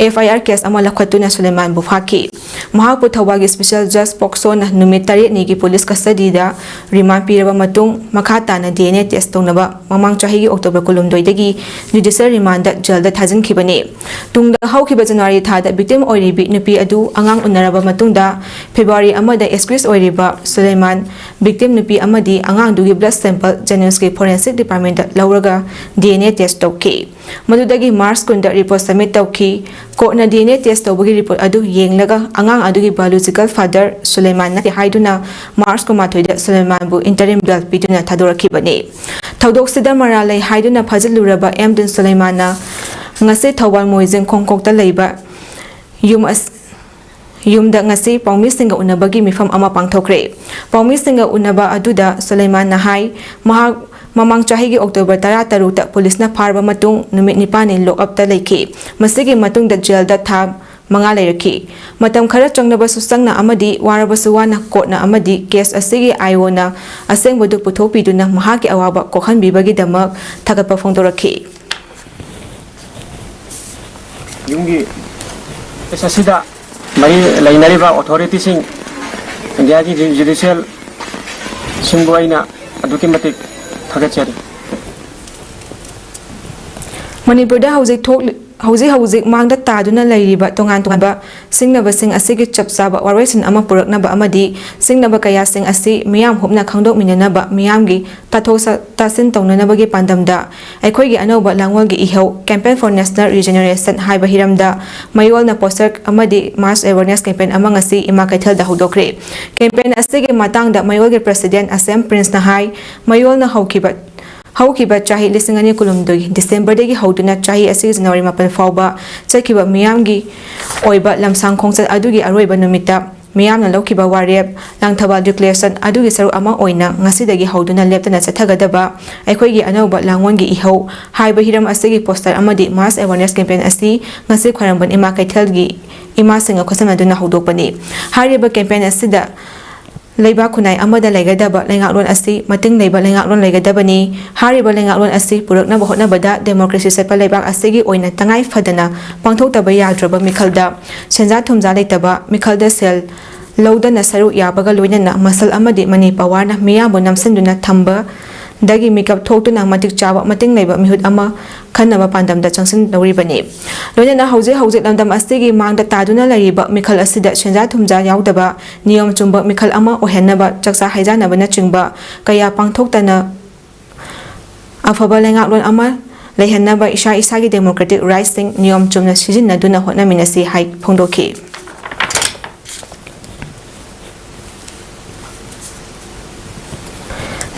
ꯑꯦꯐ ꯑꯥꯏ ꯑꯥꯔ ꯀꯦꯁ ꯑꯃ ꯂꯧꯈꯠꯇꯨꯅ ꯁꯨꯂꯩꯃꯥꯟꯕꯨ ꯐꯥꯈꯤ꯫ ꯃꯍꯥꯛꯄꯨ ꯊꯧꯕꯥꯜꯒꯤ ꯁ꯭ꯄꯦꯁꯦꯜ ꯖꯖ ꯄꯣꯛꯁꯣꯅ ꯅꯨꯃꯤꯠ ꯇꯔꯦꯠꯅꯤꯒꯤ ꯄꯨꯂꯤꯁ ꯀꯁꯇꯗꯤꯗ ꯔꯤꯃꯥꯟ ꯄꯤꯔꯕ ꯃꯇꯨꯡ, ꯃꯈꯥ ꯇꯥꯅ ꯗꯤ ꯑꯦꯟ ꯑꯦ ꯇꯦꯁ ꯇꯧꯅꯕ ꯃꯃꯥꯡ ꯆꯍꯤꯒꯤ ꯑꯣꯛꯇꯣꯕꯔ ꯀꯨꯟꯍꯨꯝꯗꯣꯏꯗꯒꯤ ꯖꯨꯗꯤꯁꯤꯌꯦꯜ ꯔꯤꯃꯥꯟꯗ ꯖꯦꯜꯗ ꯊꯥꯖꯤꯟꯈꯤꯕꯅꯤ꯫ ꯇꯨꯡꯗ ꯍꯧꯈꯤꯕ ꯖꯅꯋꯥꯔꯤ ꯊꯥꯗ ꯚꯤꯛꯇꯤꯝ ꯑꯣꯏꯔꯤꯕꯤ ꯅꯨꯄꯤ ꯑꯗꯨ ꯑꯉꯥꯡ ꯎꯅꯔꯕ ꯃꯇꯨꯡꯗ, ꯐꯦꯕ꯭ꯔꯨꯋꯥꯔꯤ ꯑꯃꯗ ꯑꯦꯛꯁꯀ꯭ꯌꯨꯁ ꯑꯣꯏꯔꯤꯕ ꯁꯨꯂꯩꯃꯥꯟ, ꯚꯤꯛꯇꯤꯝ ꯅꯨꯄꯤ ꯑꯃꯗꯤ ꯑꯉꯥꯡꯗꯨꯒꯤ ꯕ꯭ꯂꯗ ꯁꯦꯝꯄꯜ ꯖꯦꯅꯤꯝꯁꯀꯤ ꯐꯣꯔꯦꯟꯁꯤꯛ ꯗꯤꯄꯥꯔꯠꯃꯦꯟꯗ ꯂꯧꯔꯒ ꯗꯤ ꯑꯦꯟ ꯑꯦ ꯇꯦꯁ ꯇꯧꯈꯤ꯫ ꯃꯗꯨꯗꯒꯤ ꯃꯥꯔꯆ ꯀꯨꯟꯗ ꯔꯤꯄꯣꯔꯠ ꯁꯕꯃꯤꯠ ꯇꯧꯈꯤ꯫ ꯀꯣꯔꯠꯅ ꯗꯤ ꯑꯦꯟ ꯑꯦ ꯇꯦꯁ ꯇꯧꯕꯒꯤ ꯔꯤꯄꯣꯔꯠ ꯑꯗꯨ ꯌꯦꯡꯂꯒ ꯑꯉꯥꯡ ꯑꯗꯨꯒꯤ ꯕꯥꯏꯑꯣꯂꯣꯖꯤꯀꯦꯜ ꯐꯥꯗꯔ ꯁꯨꯂꯩꯃꯥꯟ ꯅꯠꯇꯦ ꯍꯥꯏꯗꯨꯅ ꯃꯥꯔꯆ ꯀꯨꯟꯃꯥꯊꯣꯏꯗ ꯁꯨꯂꯩꯃꯥꯟꯕꯨ ꯏꯟꯇꯔꯤꯝ ꯕꯦꯜ ꯄꯤꯗꯨꯅ ꯊꯥꯗꯣꯔꯛꯈꯤꯕꯅꯤ꯫ ꯊꯧꯗꯣꯛꯁꯤꯗ ꯃꯔꯥꯜ ꯂꯩ ꯍꯥꯏꯗꯨꯅ ꯐꯥꯖꯤꯜꯂꯨꯔꯕ ꯑꯦꯝ ꯗꯤꯟ ꯁꯨꯂꯩꯃꯥꯟꯅ ꯉꯁꯤ ꯊꯧꯕꯥꯜ ꯃꯣꯏꯖꯤꯡ ꯈꯣꯡꯈꯣꯛꯇ ꯂꯩꯕ ꯌꯨꯝ ꯑꯁ-, ꯌꯨꯝꯗ ꯉꯁꯤ ꯄꯥꯎꯃꯤꯁꯤꯡꯒ ꯎꯅꯕꯒꯤ ꯃꯤꯐꯝ ꯑꯃ ꯄꯥꯡꯊꯣꯛꯈ꯭ꯔꯦ꯫ ꯄꯥꯎꯃꯤꯁꯤꯡꯒ ꯎꯅꯕ ꯑꯗꯨꯗ ꯁꯨꯂꯩꯃꯥꯟꯅ ꯍꯥꯏ, ꯃꯍꯥꯛ ꯃꯃꯥꯡ ꯆꯍꯤꯒꯤ ꯑꯣꯛꯇꯣꯕꯔ ꯇꯔꯥꯇꯔꯨꯛꯇ ꯄꯨꯂꯤꯁꯅ ꯐꯥꯔꯕ ꯃꯇꯨꯡ ꯅꯨꯃꯤꯠ ꯅꯤꯄꯥꯟꯅꯤ ꯂꯣꯛ ꯑꯞꯇ ꯂꯩꯈꯤ꯫ ꯃꯁꯤꯒꯤ ꯃꯇꯨꯡꯗ ꯖꯦꯜꯗ ꯊꯥ ꯃꯉꯥ ꯂꯩꯔꯛꯈꯤ꯫ ꯃꯇꯝ ꯈꯔ ꯆꯪꯂꯕꯁꯨ ꯆꯪꯅ ꯑꯃꯗꯤ ꯋꯥꯔꯕꯁꯨ ꯋꯥꯅ ꯀꯣꯔꯠꯅ ꯑꯃꯗꯤ ꯀꯦꯁ ꯑꯁꯤꯒꯤ ꯑꯥꯏ ꯑꯣꯅ ꯑꯁꯦꯡꯕꯗꯨ ꯄꯨꯊꯣꯛꯄꯤꯗꯨꯅ ꯃꯍꯥꯛꯀꯤ ꯑꯋꯥꯕ ꯀꯣꯛꯍꯟꯕꯤꯕꯒꯤꯗꯃꯛ ꯊꯥꯒꯠꯄ ꯐꯣꯡꯗꯣꯔꯛꯈꯤ꯫ ꯌꯨꯝꯒꯤ ꯀꯦꯁ ꯑꯁꯤꯗ ꯃꯔꯤ ꯂꯩꯅꯔꯤꯕ ꯑꯣꯊꯣꯔꯤꯇꯤꯁꯤꯡ, ꯏꯟꯗꯤꯌꯥꯒꯤ ꯖꯨ-, ꯖꯨꯗꯤꯁꯤꯌꯦꯜꯁꯤꯡꯕꯨ ꯑꯩꯅ ꯑꯗꯨꯛꯀꯤ ꯃꯇꯤꯛ ꯊꯥꯒꯠꯆꯔꯤ꯫ ꯃꯅꯤꯄꯨꯔꯗ ꯍꯧꯖꯤꯛ ꯊꯣꯛꯂꯤ-, ꯍꯧꯖꯤꯛ ꯍꯧꯖꯤꯛ ꯃꯥꯡꯗ ꯇꯥꯗꯨꯅ ꯂꯩꯔꯤꯕ ꯇꯣꯉꯥꯟ ꯇꯣꯉꯥꯟꯕ ꯁꯤꯡꯅꯕꯁꯤꯡ ꯑꯁꯤꯒꯤ ꯆꯞ ꯆꯥꯕ ꯋꯥꯔꯣꯏꯁꯤꯟ ꯑꯃ ꯄꯨꯔꯛꯅꯕ ꯑꯃꯗꯤ ꯁꯤꯡꯅꯕ ꯀꯌꯥꯁꯤꯡ ꯑꯁꯤ ꯃꯤꯌꯥꯝ ꯍꯨꯞꯅ ꯈꯪꯗꯣꯛꯃꯤꯟꯅꯅꯕ ꯃꯤꯌꯥꯝꯒꯤ ꯇꯥꯊꯣꯛ ꯇꯥꯁꯤꯟ ꯇꯧꯅꯅꯕꯒꯤ ꯄꯥꯟꯗꯝꯗ ꯑꯩꯈꯣꯏꯒꯤ ꯑꯅꯧꯕ ꯂꯥꯡꯑꯣꯜꯒꯤ ꯏꯍꯧ Campaign for National Regeneration ꯍꯥꯏꯕ ꯍꯤꯔꯝꯗ ꯃꯌꯣꯜꯅ poster ꯑꯃꯗꯤ mass awareness campaign ꯑꯃ ꯉꯁꯤ ꯏꯃꯥ ꯀꯩꯊꯦꯜꯗ ꯍꯧꯗꯣꯛꯈ꯭ꯔꯦ꯫ Campaign ꯑꯁꯤꯒꯤ ꯃꯇꯥꯡꯗ ꯃꯌꯣꯜꯒꯤ president ꯑꯁꯦꯝ ꯄ꯭ꯔꯤꯟꯁꯅ ꯍꯥꯏ, ꯃꯌꯣꯜꯅ ꯍꯧꯈꯤꯕ ꯍꯧꯈꯤꯕ ꯆꯍꯤ ꯂꯤꯁꯤꯡ ꯑꯅꯤ ꯀꯨꯟꯍꯨꯝꯗꯣꯏ Decemberꯗꯒꯤ ꯍꯧꯗꯨꯅ ꯆꯍꯤ ꯑꯁꯤꯒꯤ January ꯃꯥꯄꯟ ꯐꯥꯎꯕ ꯆꯠꯈꯤꯕ ꯃꯤꯌꯥꯝꯒꯤ ꯑꯣꯏꯕ ꯂꯝꯁꯥꯡ ꯈꯣꯡꯆꯠ ꯑꯗꯨꯒꯤ ꯑꯔꯣꯏꯕ ꯅꯨꯃꯤꯠꯇ ꯃꯤꯌꯥꯝꯅ ꯂꯧꯈꯤꯕ ꯋꯥꯔꯦꯞ ꯂꯥꯡꯊꯕꯥꯜ declaration ꯑꯗꯨꯒꯤ ꯁꯔꯨꯛ ꯑꯃ ꯑꯣꯏꯅ ꯉꯁꯤꯗꯒꯤ ꯍꯧꯗꯨꯅ ꯂꯦꯞꯇꯅ ꯆꯠꯊꯒꯗꯕ ꯑꯩꯈꯣꯏꯒꯤ ꯑꯅꯧꯕ ꯂꯥꯡꯑꯣꯜꯒꯤ ꯏꯍꯧ ꯍꯥꯏꯕ ꯍꯤꯔꯝ ꯑꯁꯤꯒꯤ poster ꯑꯃꯗꯤ mass awareness campaign ꯑꯁꯤ ꯉꯁꯤ ꯈ꯭ꯋꯥꯏꯔꯝꯕꯟ ꯏꯃꯥ ꯀꯩꯊꯦꯜꯒꯤ ꯏꯃꯥꯁꯤꯡꯒ ꯈꯨꯠꯁꯝꯅꯗꯨꯅ ꯍꯧꯗꯣꯛꯄꯅꯤ꯫ ꯍꯥꯏꯔꯤꯕ campaign ꯑꯁꯤꯗ ꯂꯩꯕꯥꯛ ꯈꯨꯟꯅꯥꯏ ꯑꯃꯗ ꯂꯩꯒꯗꯕ ꯂꯩꯉꯥꯛꯂꯣꯟ ꯑꯁꯤ ꯃꯇꯤꯡ ꯂꯩꯕ ꯂꯩꯉꯥꯛꯂꯣꯟ ꯂꯩꯒꯗꯕꯅꯤ꯫ ꯍꯥꯏꯔꯤꯕ ꯂꯩꯉꯥꯛꯂꯣꯟ ꯑꯁꯤ ꯄꯨꯔꯛꯅꯕ ꯍꯣꯠꯅꯕꯗ democracy ꯆꯠꯄ ꯂꯩꯕꯥꯛ ꯑꯁꯤꯒꯤ ꯑꯣꯏꯅ ꯇꯉꯥꯏ ꯐꯗꯅ ꯄꯥꯡꯊꯣꯛꯇꯕ ꯌꯥꯗ꯭ꯔꯕ ꯃꯤꯈꯜꯗ ꯁꯦꯟꯖꯥ ꯊꯨꯝꯖꯥ ꯂꯩꯇꯕ, ꯃꯤꯈꯜꯗ ꯁꯦꯜ ꯂꯧꯗꯅ ꯁꯔꯨꯛ ꯌꯥꯕꯒ ꯂꯣꯏꯅꯅ muscle ꯑꯃꯗꯤ money powerꯅ ꯃꯤꯌꯥꯝꯕꯨ ꯅꯝꯁꯤꯟꯗꯨꯅ ꯊꯝꯕ ꯗꯒꯤ ꯃꯤꯀꯞ ꯊꯣꯛꯇꯨꯅ ꯃꯇꯤꯛ ꯆꯥꯕ ꯃꯇꯤꯡ ꯂꯩꯕ ꯃꯤꯍꯨꯠ ꯑꯃ ꯈꯟꯅꯕ ꯄꯥꯟꯗꯝꯗ ꯆꯪꯁꯤꯟꯗꯧꯔꯤꯕꯅꯤ꯫ ꯂꯣꯏꯅꯅ ꯍꯧꯖꯤꯛ ꯍꯧꯖꯤꯛ ꯂꯝꯗꯝ ꯑꯁꯤꯒꯤ ꯃꯥꯡꯗ ꯇꯥꯗꯨꯅ ꯂꯩꯔꯤꯕ ꯃꯤꯈꯜ ꯑꯁꯤꯗ ꯁꯦꯟꯖꯥ ꯊꯨꯝꯖꯥ ꯌꯥꯎꯗꯕ, ꯅꯤꯌꯣꯝ ꯆꯨꯝꯕ ꯃꯤꯈꯜ ꯑꯃ ꯑꯣꯏꯍꯟꯅꯕ ꯆꯥꯛꯆꯥ ꯍꯩꯖꯥꯟꯅꯕꯅꯆꯤꯡꯕ ꯀꯌꯥ ꯄꯥꯡꯊꯣꯛꯇꯅ ꯑꯐꯕ ꯂꯩꯉꯥꯛꯂꯣꯟ ꯑꯃ ꯂꯩꯍꯟꯅꯕ ꯏꯁꯥ ꯏꯁꯥꯒꯤ democratic rightꯁꯤꯡ ꯅꯤꯌꯣꯝ ꯆꯨꯝꯅ ꯁꯤꯖꯤꯟꯅꯗꯨꯅ ꯍꯣꯠꯅꯃꯤꯟꯅꯁꯤ ꯍꯥꯏ ꯐꯣꯡꯗꯣꯛꯈꯤ꯫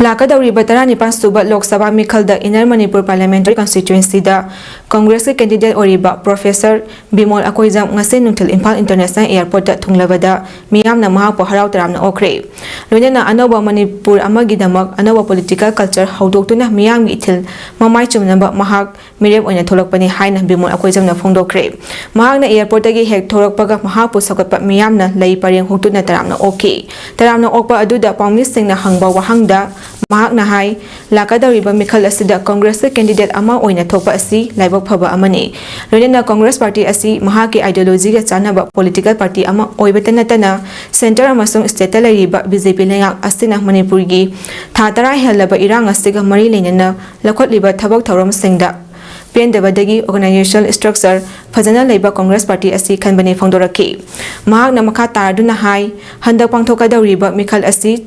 ꯂꯥꯛꯀꯗꯧꯔꯤꯕ ꯇꯔꯥꯅꯤꯄꯥꯟ ꯁꯨꯕ Lok Sabha ꯃꯤꯈꯜꯗ Inner Manipur Parliamentary Constituencyꯗ Congressꯀꯤ candidate ꯑꯣꯏꯔꯤꯕ Professor ꯕꯤꯃꯣꯜ ꯑꯀꯣꯏꯖꯝ ꯉꯁꯤ ꯅꯨꯡꯊꯤꯜ ꯏꯝꯐꯥꯜ International Airportꯇ ꯊꯨꯡꯂꯕꯗ ꯃꯤꯌꯥꯝꯅ ꯃꯍꯥꯛꯄꯨ ꯍꯔꯥꯎ ꯇꯔꯥꯝꯅ ꯑꯣꯛꯈ꯭ꯔꯦ꯫ ꯂꯣꯏꯅꯅ ꯑꯅꯧꯕ ꯃꯅꯤꯄꯨꯔ ꯑꯃꯒꯤꯗꯃꯛ ꯑꯅꯧꯕ political culture ꯍꯧꯗꯣꯛꯇꯨꯅ ꯃꯤꯌꯥꯝꯒꯤ ꯏꯊꯤꯜ ꯃꯃꯥꯏ ꯆꯨꯝꯅꯕ ꯃꯍꯥꯛ ꯃꯤꯔꯦꯞ ꯑꯣꯏꯅ ꯊꯣꯛꯂꯛꯄꯅꯤ ꯍꯥꯏꯅ ꯕꯤꯃꯣꯜ ꯑꯀꯣꯏꯖꯝꯅ ꯐꯣꯡꯗꯣꯛꯈ꯭ꯔꯦ꯫ ꯃꯍꯥꯛꯅ airportꯇꯒꯤ ꯍꯦꯛ ꯊꯣꯛꯂꯛꯄꯒ ꯃꯍꯥꯛꯄꯨ ꯁꯧꯒꯠꯄ ꯃꯤꯌꯥꯝꯅ ꯂꯩ ꯄꯔꯦꯡ ꯍꯨꯛꯇꯨꯅ ꯇꯔꯥꯝꯅ ꯑꯣꯛꯈꯤ꯫ ꯇꯔꯥꯝꯅ ꯑꯣꯛꯄ ꯑꯗꯨꯗ ꯄꯥꯎꯃꯤꯁꯤꯡꯅ ꯍꯪꯕ ꯋꯥꯍꯪꯗ ꯃꯍꯥꯛꯅ ꯍꯥꯏ, ꯂꯥꯛꯀꯗꯧꯔꯤꯕ ꯃꯤꯈꯜ ꯑꯁꯤꯗ Congressꯀꯤ candidate ꯑꯃ ꯑꯣꯏꯅ ꯊꯣꯛꯄ ꯑꯁꯤ ꯂꯥꯏꯕꯛ ꯐꯕ ꯑꯃꯅꯤ꯫ ꯂꯣꯏꯅꯅ Congress party ꯑꯁꯤ ꯃꯍꯥꯛꯀꯤ ideologyꯒ ꯆꯥꯟꯅꯕ political party ꯑꯃ ꯑꯣꯏꯕꯇ ꯅꯠꯇꯅ centre ꯑꯃꯁꯨꯡ stateꯇ ꯂꯩꯔꯤꯕ BJP ꯂꯩꯉꯥꯛ ꯑꯁꯤꯅ ꯃꯅꯤꯄꯨꯔꯒꯤ ꯊꯥ ꯇꯔꯥ ꯍꯦꯜꯂꯕ ꯏꯔꯥꯡ ꯑꯁꯤꯒ ꯃꯔꯤ ꯂꯩꯅꯅ ꯂꯧꯈꯠꯂꯤꯕ ꯊꯕꯛ ꯊꯧꯔꯝꯁꯤꯡꯗ ꯄꯦꯟꯗꯕꯗꯒꯤ organizational structure ꯐꯖꯅ ꯂꯩꯕ Congress Party ꯑꯁꯤ ꯈꯟꯕꯅꯤ ꯐꯣꯡꯗꯣꯔꯛꯈꯤ꯫ ꯃꯍꯥꯛꯅ ꯃꯈꯥ ꯇꯥꯔꯗꯨꯅ ꯍꯥꯏ, ꯍꯟꯗꯛ ꯄꯥꯡꯊꯣꯛꯀꯗꯧꯔꯤꯕ ꯃꯤꯈꯜ ꯑꯁꯤ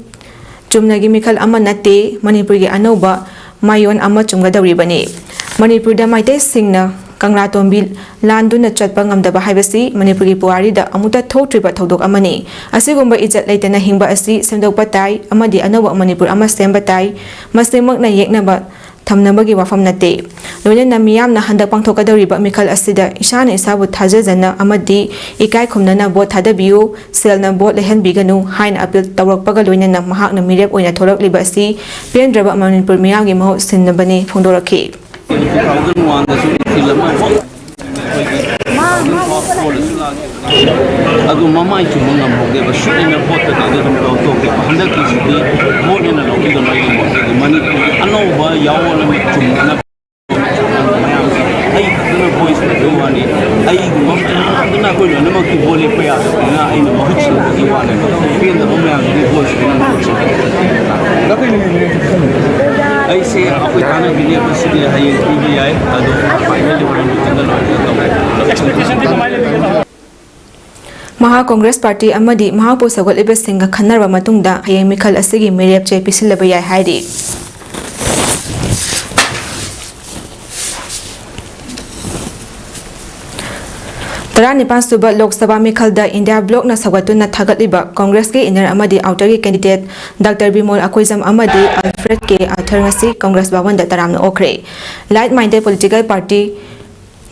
ꯆꯨꯝꯅꯒꯤ ꯃꯤꯈꯜ ꯑꯃ ꯅꯠꯇꯦ, ꯃꯅꯤꯄꯨꯔꯒꯤ ꯑꯅꯧꯕ ꯃꯥꯏꯑꯣꯟ ꯑꯃ ꯆꯨꯝꯒꯗꯧꯔꯤꯕꯅꯤ꯫ ꯃꯅꯤꯄꯨꯔꯗ ꯃꯩꯇꯩꯁꯤꯡꯅ ꯀꯪꯂꯥꯇꯣꯝꯕꯤ ꯂꯥꯟꯗꯨꯅ ꯆꯠꯄ ꯉꯝꯗꯕ ꯍꯥꯏꯕꯁꯤ ꯃꯅꯤꯄꯨꯔꯒꯤ ꯄꯨꯋꯥꯔꯤꯗ ꯑꯃꯨꯛꯇ ꯊꯣꯛꯇ꯭ꯔꯤꯕ ꯊꯧꯗꯣꯛ ꯑꯃꯅꯤ꯫ ꯑꯁꯤꯒꯨꯝꯕ ꯏꯖꯠ ꯂꯩꯇꯅ ꯍꯤꯡꯕ ꯑꯁꯤ ꯁꯦꯝꯗꯣꯛꯄ ꯇꯥꯏ ꯑꯃꯗꯤ ꯑꯅꯧꯕ ꯃꯅꯤꯄꯨꯔ ꯑꯃ ꯁꯦꯝꯕ ꯇꯥꯏ꯫ ꯃꯁꯤꯃꯛꯅ ꯌꯦꯛꯅꯕ ꯊꯝꯅꯕꯒꯤ ꯋꯥꯐꯝ ꯅꯠꯇꯦ꯫ ꯂꯣꯏꯅꯅ ꯃꯤꯌꯥꯝꯅ ꯍꯟꯗꯛ ꯄꯥꯡꯊꯣꯛꯀꯗꯧꯔꯤꯕ ꯃꯤꯈꯜ ꯑꯁꯤꯗ ꯏꯁꯥꯅ ꯏꯁꯥꯕꯨ ꯊꯥꯖꯖꯅ ꯑꯃꯗꯤ ꯏꯀꯥꯏ ꯈꯨꯝꯅꯅ ꯚꯣꯠ ꯊꯥꯗꯕꯤꯌꯨ, ꯁꯦꯜꯅ ꯚꯣꯠ ꯂꯩꯍꯟꯕꯤꯒꯅꯨ ꯍꯥꯏꯅ ꯑꯄꯤꯜ ꯇꯧꯔꯛꯄꯒ ꯂꯣꯏꯅꯅ ꯃꯍꯥꯛꯅ ꯃꯤꯔꯦꯞ ꯑꯣꯏꯅ ꯊꯣꯛꯂꯛꯂꯤꯕ ꯑꯁꯤ ꯄꯦꯟꯗ꯭ꯔꯕ ꯃꯅꯤꯄꯨꯔ ꯃꯤꯌꯥꯝꯒꯤ ꯃꯍꯨꯠ ꯁꯤꯟꯅꯕꯅꯤ ꯐꯣꯡꯗꯣꯔꯛꯈꯤ꯫ Two thousand one ꯗꯁꯨ ꯏꯊꯤꯜ ꯑꯃ ꯑꯩꯈꯣꯏꯒꯤ ꯍꯣꯜꯗꯁꯨ ꯂꯥꯛꯈꯤ꯫ ꯑꯗꯨ ꯃꯃꯥꯏ ꯆꯨꯝꯕ ꯉꯝꯍꯧꯗꯦꯕ, ꯁꯨꯠ ꯑꯅ ꯚꯣꯠꯇ ꯀꯩꯗ ꯑꯗꯨꯝ ꯂꯧꯊꯣꯛꯈꯤꯕ꯫ ꯍꯟꯗꯛꯀꯤꯁꯤꯗꯤ ꯚꯣꯠ ꯑꯣꯏꯅ ꯂꯧꯕꯤꯒꯅꯨ ꯑꯩꯒꯤ ꯃꯣꯠꯇꯗꯤ꯫ ꯃꯅꯤꯄꯨꯔꯒꯤ ꯑꯅꯧꯕ ꯌꯥꯑꯣꯟ ꯑꯃ ꯆꯨꯝꯅꯅꯕ ꯃꯌꯥꯝꯁꯦ ꯑꯩ ꯈꯛꯇꯅ ꯚꯣꯏꯁ ꯂꯩꯕꯒꯤ ꯋꯥꯅꯤ꯫ ꯑꯩꯒꯨꯝꯕ ꯃꯌꯥꯝꯗꯨꯅ ꯑꯩꯈꯣꯏ ꯂꯣꯏꯅꯃꯛꯀꯤ ꯚꯣꯠ ꯂꯦꯞꯄ ꯌꯥꯗꯕꯅꯤꯅ ꯑꯩꯅ ꯃꯍꯨꯠ ꯁꯤꯟꯕꯒꯤ ꯋꯥꯅꯦꯕ꯫ ꯄꯦꯟꯗꯕ ꯃꯌꯥꯝꯗꯨꯗꯤ ꯚꯣꯠ ꯁꯤꯟꯕꯅ ꯃꯍꯨꯠ ꯁꯤꯟꯕ꯫ ꯑꯩꯁꯦ ꯑꯩꯈꯣꯏ ꯊꯥꯅꯒꯤ ꯂꯦꯞꯄꯁꯤꯗꯤ ꯍꯌꯦꯡ ꯄꯤꯕ ꯌꯥꯏ, ꯑꯗꯣ ꯐꯥꯏꯅꯦꯜꯗꯤ ꯍꯣꯔꯦꯟ ꯂꯣꯏꯔꯒ ꯇꯧꯔꯦ꯫ ꯃꯍꯥꯛ Congress Party ꯑꯃꯗꯤ ꯃꯍꯥꯛꯄꯨ ꯁꯧꯒꯠꯂꯤꯕꯁꯤꯡꯒ ꯈꯟꯅꯔꯕ ꯃꯇꯨꯡꯗ ꯍꯌꯦꯡ ꯃꯤꯈꯜ ꯑꯁꯤꯒꯤ ꯃꯤꯔꯦꯞ ꯆꯦ ꯄꯤꯁꯤꯜꯂꯕ ꯌꯥꯏ ꯍꯥꯏꯔꯤ꯫ ꯇꯔꯥꯅꯤꯄꯥꯟ ꯁꯨꯕ ꯂꯣꯛ ꯁꯚꯥ ꯃꯤꯈꯜꯗ ꯏꯟꯗꯤꯌꯥ ꯕ꯭ꯂꯣꯛꯅ ꯁꯧꯒꯠꯇꯨꯅ ꯊꯥꯒꯠꯂꯤꯕ ꯀꯣꯡꯒ꯭ꯔꯦꯁꯀꯤ inner ꯑꯃꯗꯤ outerꯒꯤ candidate Doctor ꯕꯤꯃꯣꯜ ꯑꯀꯣꯏꯖꯝ ꯑꯃꯗꯤ ꯑꯜꯐ꯭ꯔꯦꯗ ꯀꯦ ꯑꯥꯔꯊꯔ ꯉꯁꯤ ꯀꯣꯡꯒ꯭ꯔꯦꯁ ꯚꯋꯟꯗ ꯇꯔꯥꯝꯅ ꯑꯣꯛꯈ꯭ꯔꯦ꯫ Like-minded political party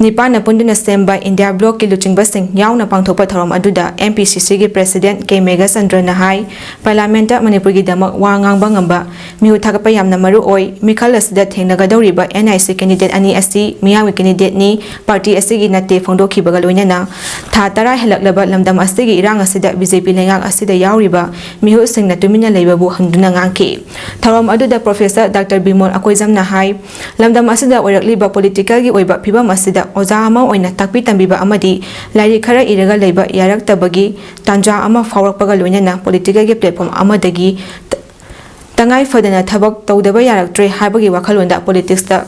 ꯅꯤꯄꯥꯟꯅ ꯄꯨꯟꯗꯨꯅ ꯁꯦꯝꯕ ꯏꯟꯗꯤꯌꯥ ꯕ꯭ꯂꯣꯛꯀꯤ ꯂꯨꯆꯤꯡꯕꯁꯤꯡ ꯌꯥꯎꯅ ꯄꯥꯡꯊꯣꯛꯄ ꯊꯧꯔꯝ ꯑꯗꯨꯗ M P C Cꯒꯤ president ꯀꯦ ꯃꯦꯘꯆꯟꯗ꯭ꯔꯅ ꯍꯥꯏ, parliamentꯇ ꯃꯅꯤꯄꯨꯔꯒꯤꯗꯃꯛ ꯋꯥ ꯉꯥꯡꯕ ꯉꯝꯕ ꯃꯤꯍꯨꯠ ꯊꯥꯒꯠꯄ ꯌꯥꯝꯅ ꯃꯔꯨ ꯑꯣꯏ꯫ ꯃꯤꯈꯜ ꯑꯁꯤꯗ ꯊꯦꯡꯅꯒꯗꯧꯔꯤꯕ N I C candidate ꯑꯅꯤ ꯑꯁꯤ ꯃꯤꯌꯥꯝꯒꯤ candidateꯅꯤ, party ꯑꯁꯤꯒꯤ ꯅꯠꯇꯦ ꯐꯣꯡꯗꯣꯛꯈꯤꯕꯒ ꯂꯣꯏꯅꯅ ꯊꯥ ꯇꯔꯥ ꯍꯦꯜꯂꯛꯂꯕ ꯂꯝꯗꯝ ꯑꯁꯤꯒꯤ ꯏꯔꯥꯡ ꯑꯁꯤꯗ B J P ꯂꯩꯉꯥꯛ ꯑꯁꯤꯗ ꯌꯥꯎꯔꯤꯕ ꯃꯤꯍꯨꯠꯁꯤꯡꯅ ꯇꯨꯃꯤꯟꯅ ꯂꯩꯕꯕꯨ ꯍꯪꯗꯨꯅ ꯉꯥꯡꯈꯤ꯫ ꯊꯧꯔꯝ ꯑꯗꯨꯗ Professor Doctor ꯕꯤꯃꯣꯜ ꯑꯀꯣꯏꯖꯝꯅ ꯍꯥꯏ, ꯂꯝꯗꯝ ꯑꯁꯤꯗ ꯑꯣꯏꯔꯛꯂꯤꯕ politicalꯒꯤ ꯑꯣꯏꯕ ꯐꯤꯕꯝ ꯑꯁꯤꯗ ꯑꯣꯖꯥ ꯑꯃ ꯑꯣꯏꯅ ꯇꯥꯛꯄꯤ ꯇꯝꯕꯤꯕ ꯑꯃꯗꯤ ꯂꯥꯏꯔꯤꯛ ꯈꯔ ꯏꯔꯒ ꯂꯩꯕ ꯌꯥꯔꯛꯇꯕꯒꯤ ꯇꯥꯟꯖꯥ ꯑꯃ ꯐꯥꯎꯔꯛꯄꯒ ꯂꯣꯏꯅꯅ politicalꯒꯤ platform ꯑꯃꯗꯒꯤ ꯇ-, ꯇꯉꯥꯏ ꯐꯗꯅ ꯊꯕꯛ ꯇꯧꯗꯕ ꯌꯥꯔꯛꯇ꯭ꯔꯦ ꯍꯥꯏꯕꯒꯤ ꯋꯥꯈꯜꯂꯣꯟꯗ politicsꯇ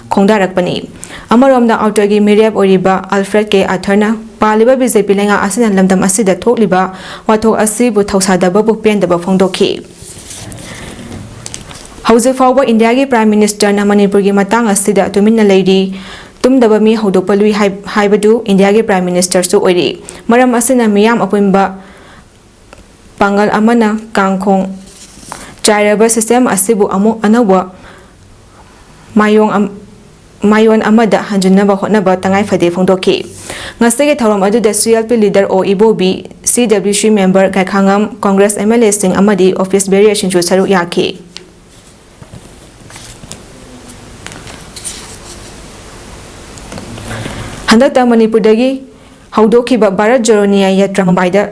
ꯈꯣꯡꯗꯥꯔꯛꯄꯅꯤ꯫ ꯑꯃꯔꯣꯝꯗ, ꯑꯥꯎꯇꯔꯒꯤ ꯃꯤꯔꯦꯞ ꯑꯣꯏꯔꯤꯕ ꯑꯜꯐ꯭ꯔꯦꯗ ꯀꯦ ꯑꯥꯊꯔꯅ ꯄꯥꯜꯂꯤꯕ ꯕꯤ ꯖꯦ ꯄꯤ ꯂꯩꯉꯥꯛ ꯑꯁꯤꯅ ꯂꯝꯗꯝ ꯑꯁꯤꯗ ꯊꯣꯛꯂꯤꯕ ꯋꯥꯊꯣꯛ ꯑꯁꯤꯕꯨ ꯊꯧꯁꯥꯗꯕꯕꯨ ꯄꯦꯟꯗꯕ ꯐꯣꯡꯗꯣꯛꯈꯤ꯫ ꯍꯧꯖꯤꯛ ꯐꯥꯎꯕ ꯏꯟꯗꯤꯌꯥꯒꯤ ꯄ꯭ꯔꯥꯏꯝ ꯃꯤꯅꯤꯁꯇꯔꯅ ꯃꯅꯤꯄꯨꯔꯒꯤ ꯃꯇꯥꯡ ꯑꯁꯤꯗ ꯇꯨꯃꯤꯟꯅ ꯂꯩꯔꯤ꯫ ꯇꯨꯝꯗꯕ ꯃꯤ ꯍꯧꯗꯣꯛꯄ ꯂꯨꯏ ꯍꯥꯏ-, ꯍꯥꯏꯕꯗꯨ ꯏꯟꯗꯤꯌꯥꯒꯤ ꯄ꯭ꯔꯥꯏꯝ ꯃꯤꯅꯤꯁꯇꯔꯁꯨ ꯑꯣꯏꯔꯤ꯫ ꯃꯔꯝ ꯑꯁꯤꯅ ꯃꯤꯌꯥꯝ ꯑꯄꯨꯟꯕ ꯄꯥꯡꯒꯜ ꯑꯃꯅ ꯀꯥꯡꯈꯣꯡ ꯆꯥꯏꯔꯕ ꯁꯤꯁꯇꯦꯝ ꯑꯁꯤꯕꯨ ꯑꯃꯨꯛ ꯑꯅꯧꯕ ꯃꯥꯏꯑꯣꯡ ꯑꯝ-, ꯃꯥꯏꯑꯣꯟ ꯑꯃꯗ ꯍꯟꯖꯤꯟꯅꯕ ꯍꯣꯠꯅꯕ ꯇꯉꯥꯏ ꯐꯗꯦ ꯐꯣꯡꯗꯣꯛꯈꯤ꯫ ꯉꯁꯤꯒꯤ ꯊꯧꯔꯝ ꯑꯗꯨꯗ ꯁꯤ ꯑꯦꯜ ꯄꯤ ꯂꯤꯗꯔ ꯑꯣ ꯏꯕꯣꯕꯤ, ꯁꯤ ꯗꯕ꯭ꯂꯤꯎ ꯁꯤ ꯃꯦꯝꯕꯔ ꯒꯥꯏꯈꯥꯉꯝ, ꯀꯣꯡꯒ꯭ꯔꯦꯁ ꯑꯦꯝ ꯑꯦꯜ ꯑꯦꯁꯤꯡ ꯑꯃꯗꯤ ꯑꯣꯐꯤꯁ ꯕꯦꯔꯤꯌꯔꯁꯤꯡꯁꯨ ꯁꯔꯨꯛ ꯌꯥꯈꯤ꯫ ꯍꯟꯗꯛꯇ ꯃꯅꯤꯄꯨꯔꯗꯒꯤ ꯍꯧꯗꯣꯛꯈꯤꯕ ꯚꯥꯔꯠ ꯖꯣꯔꯣ ꯅ꯭ꯌꯥꯌ ꯌꯥꯇ꯭ꯔꯥ ꯃꯨꯝꯕꯥꯏꯗ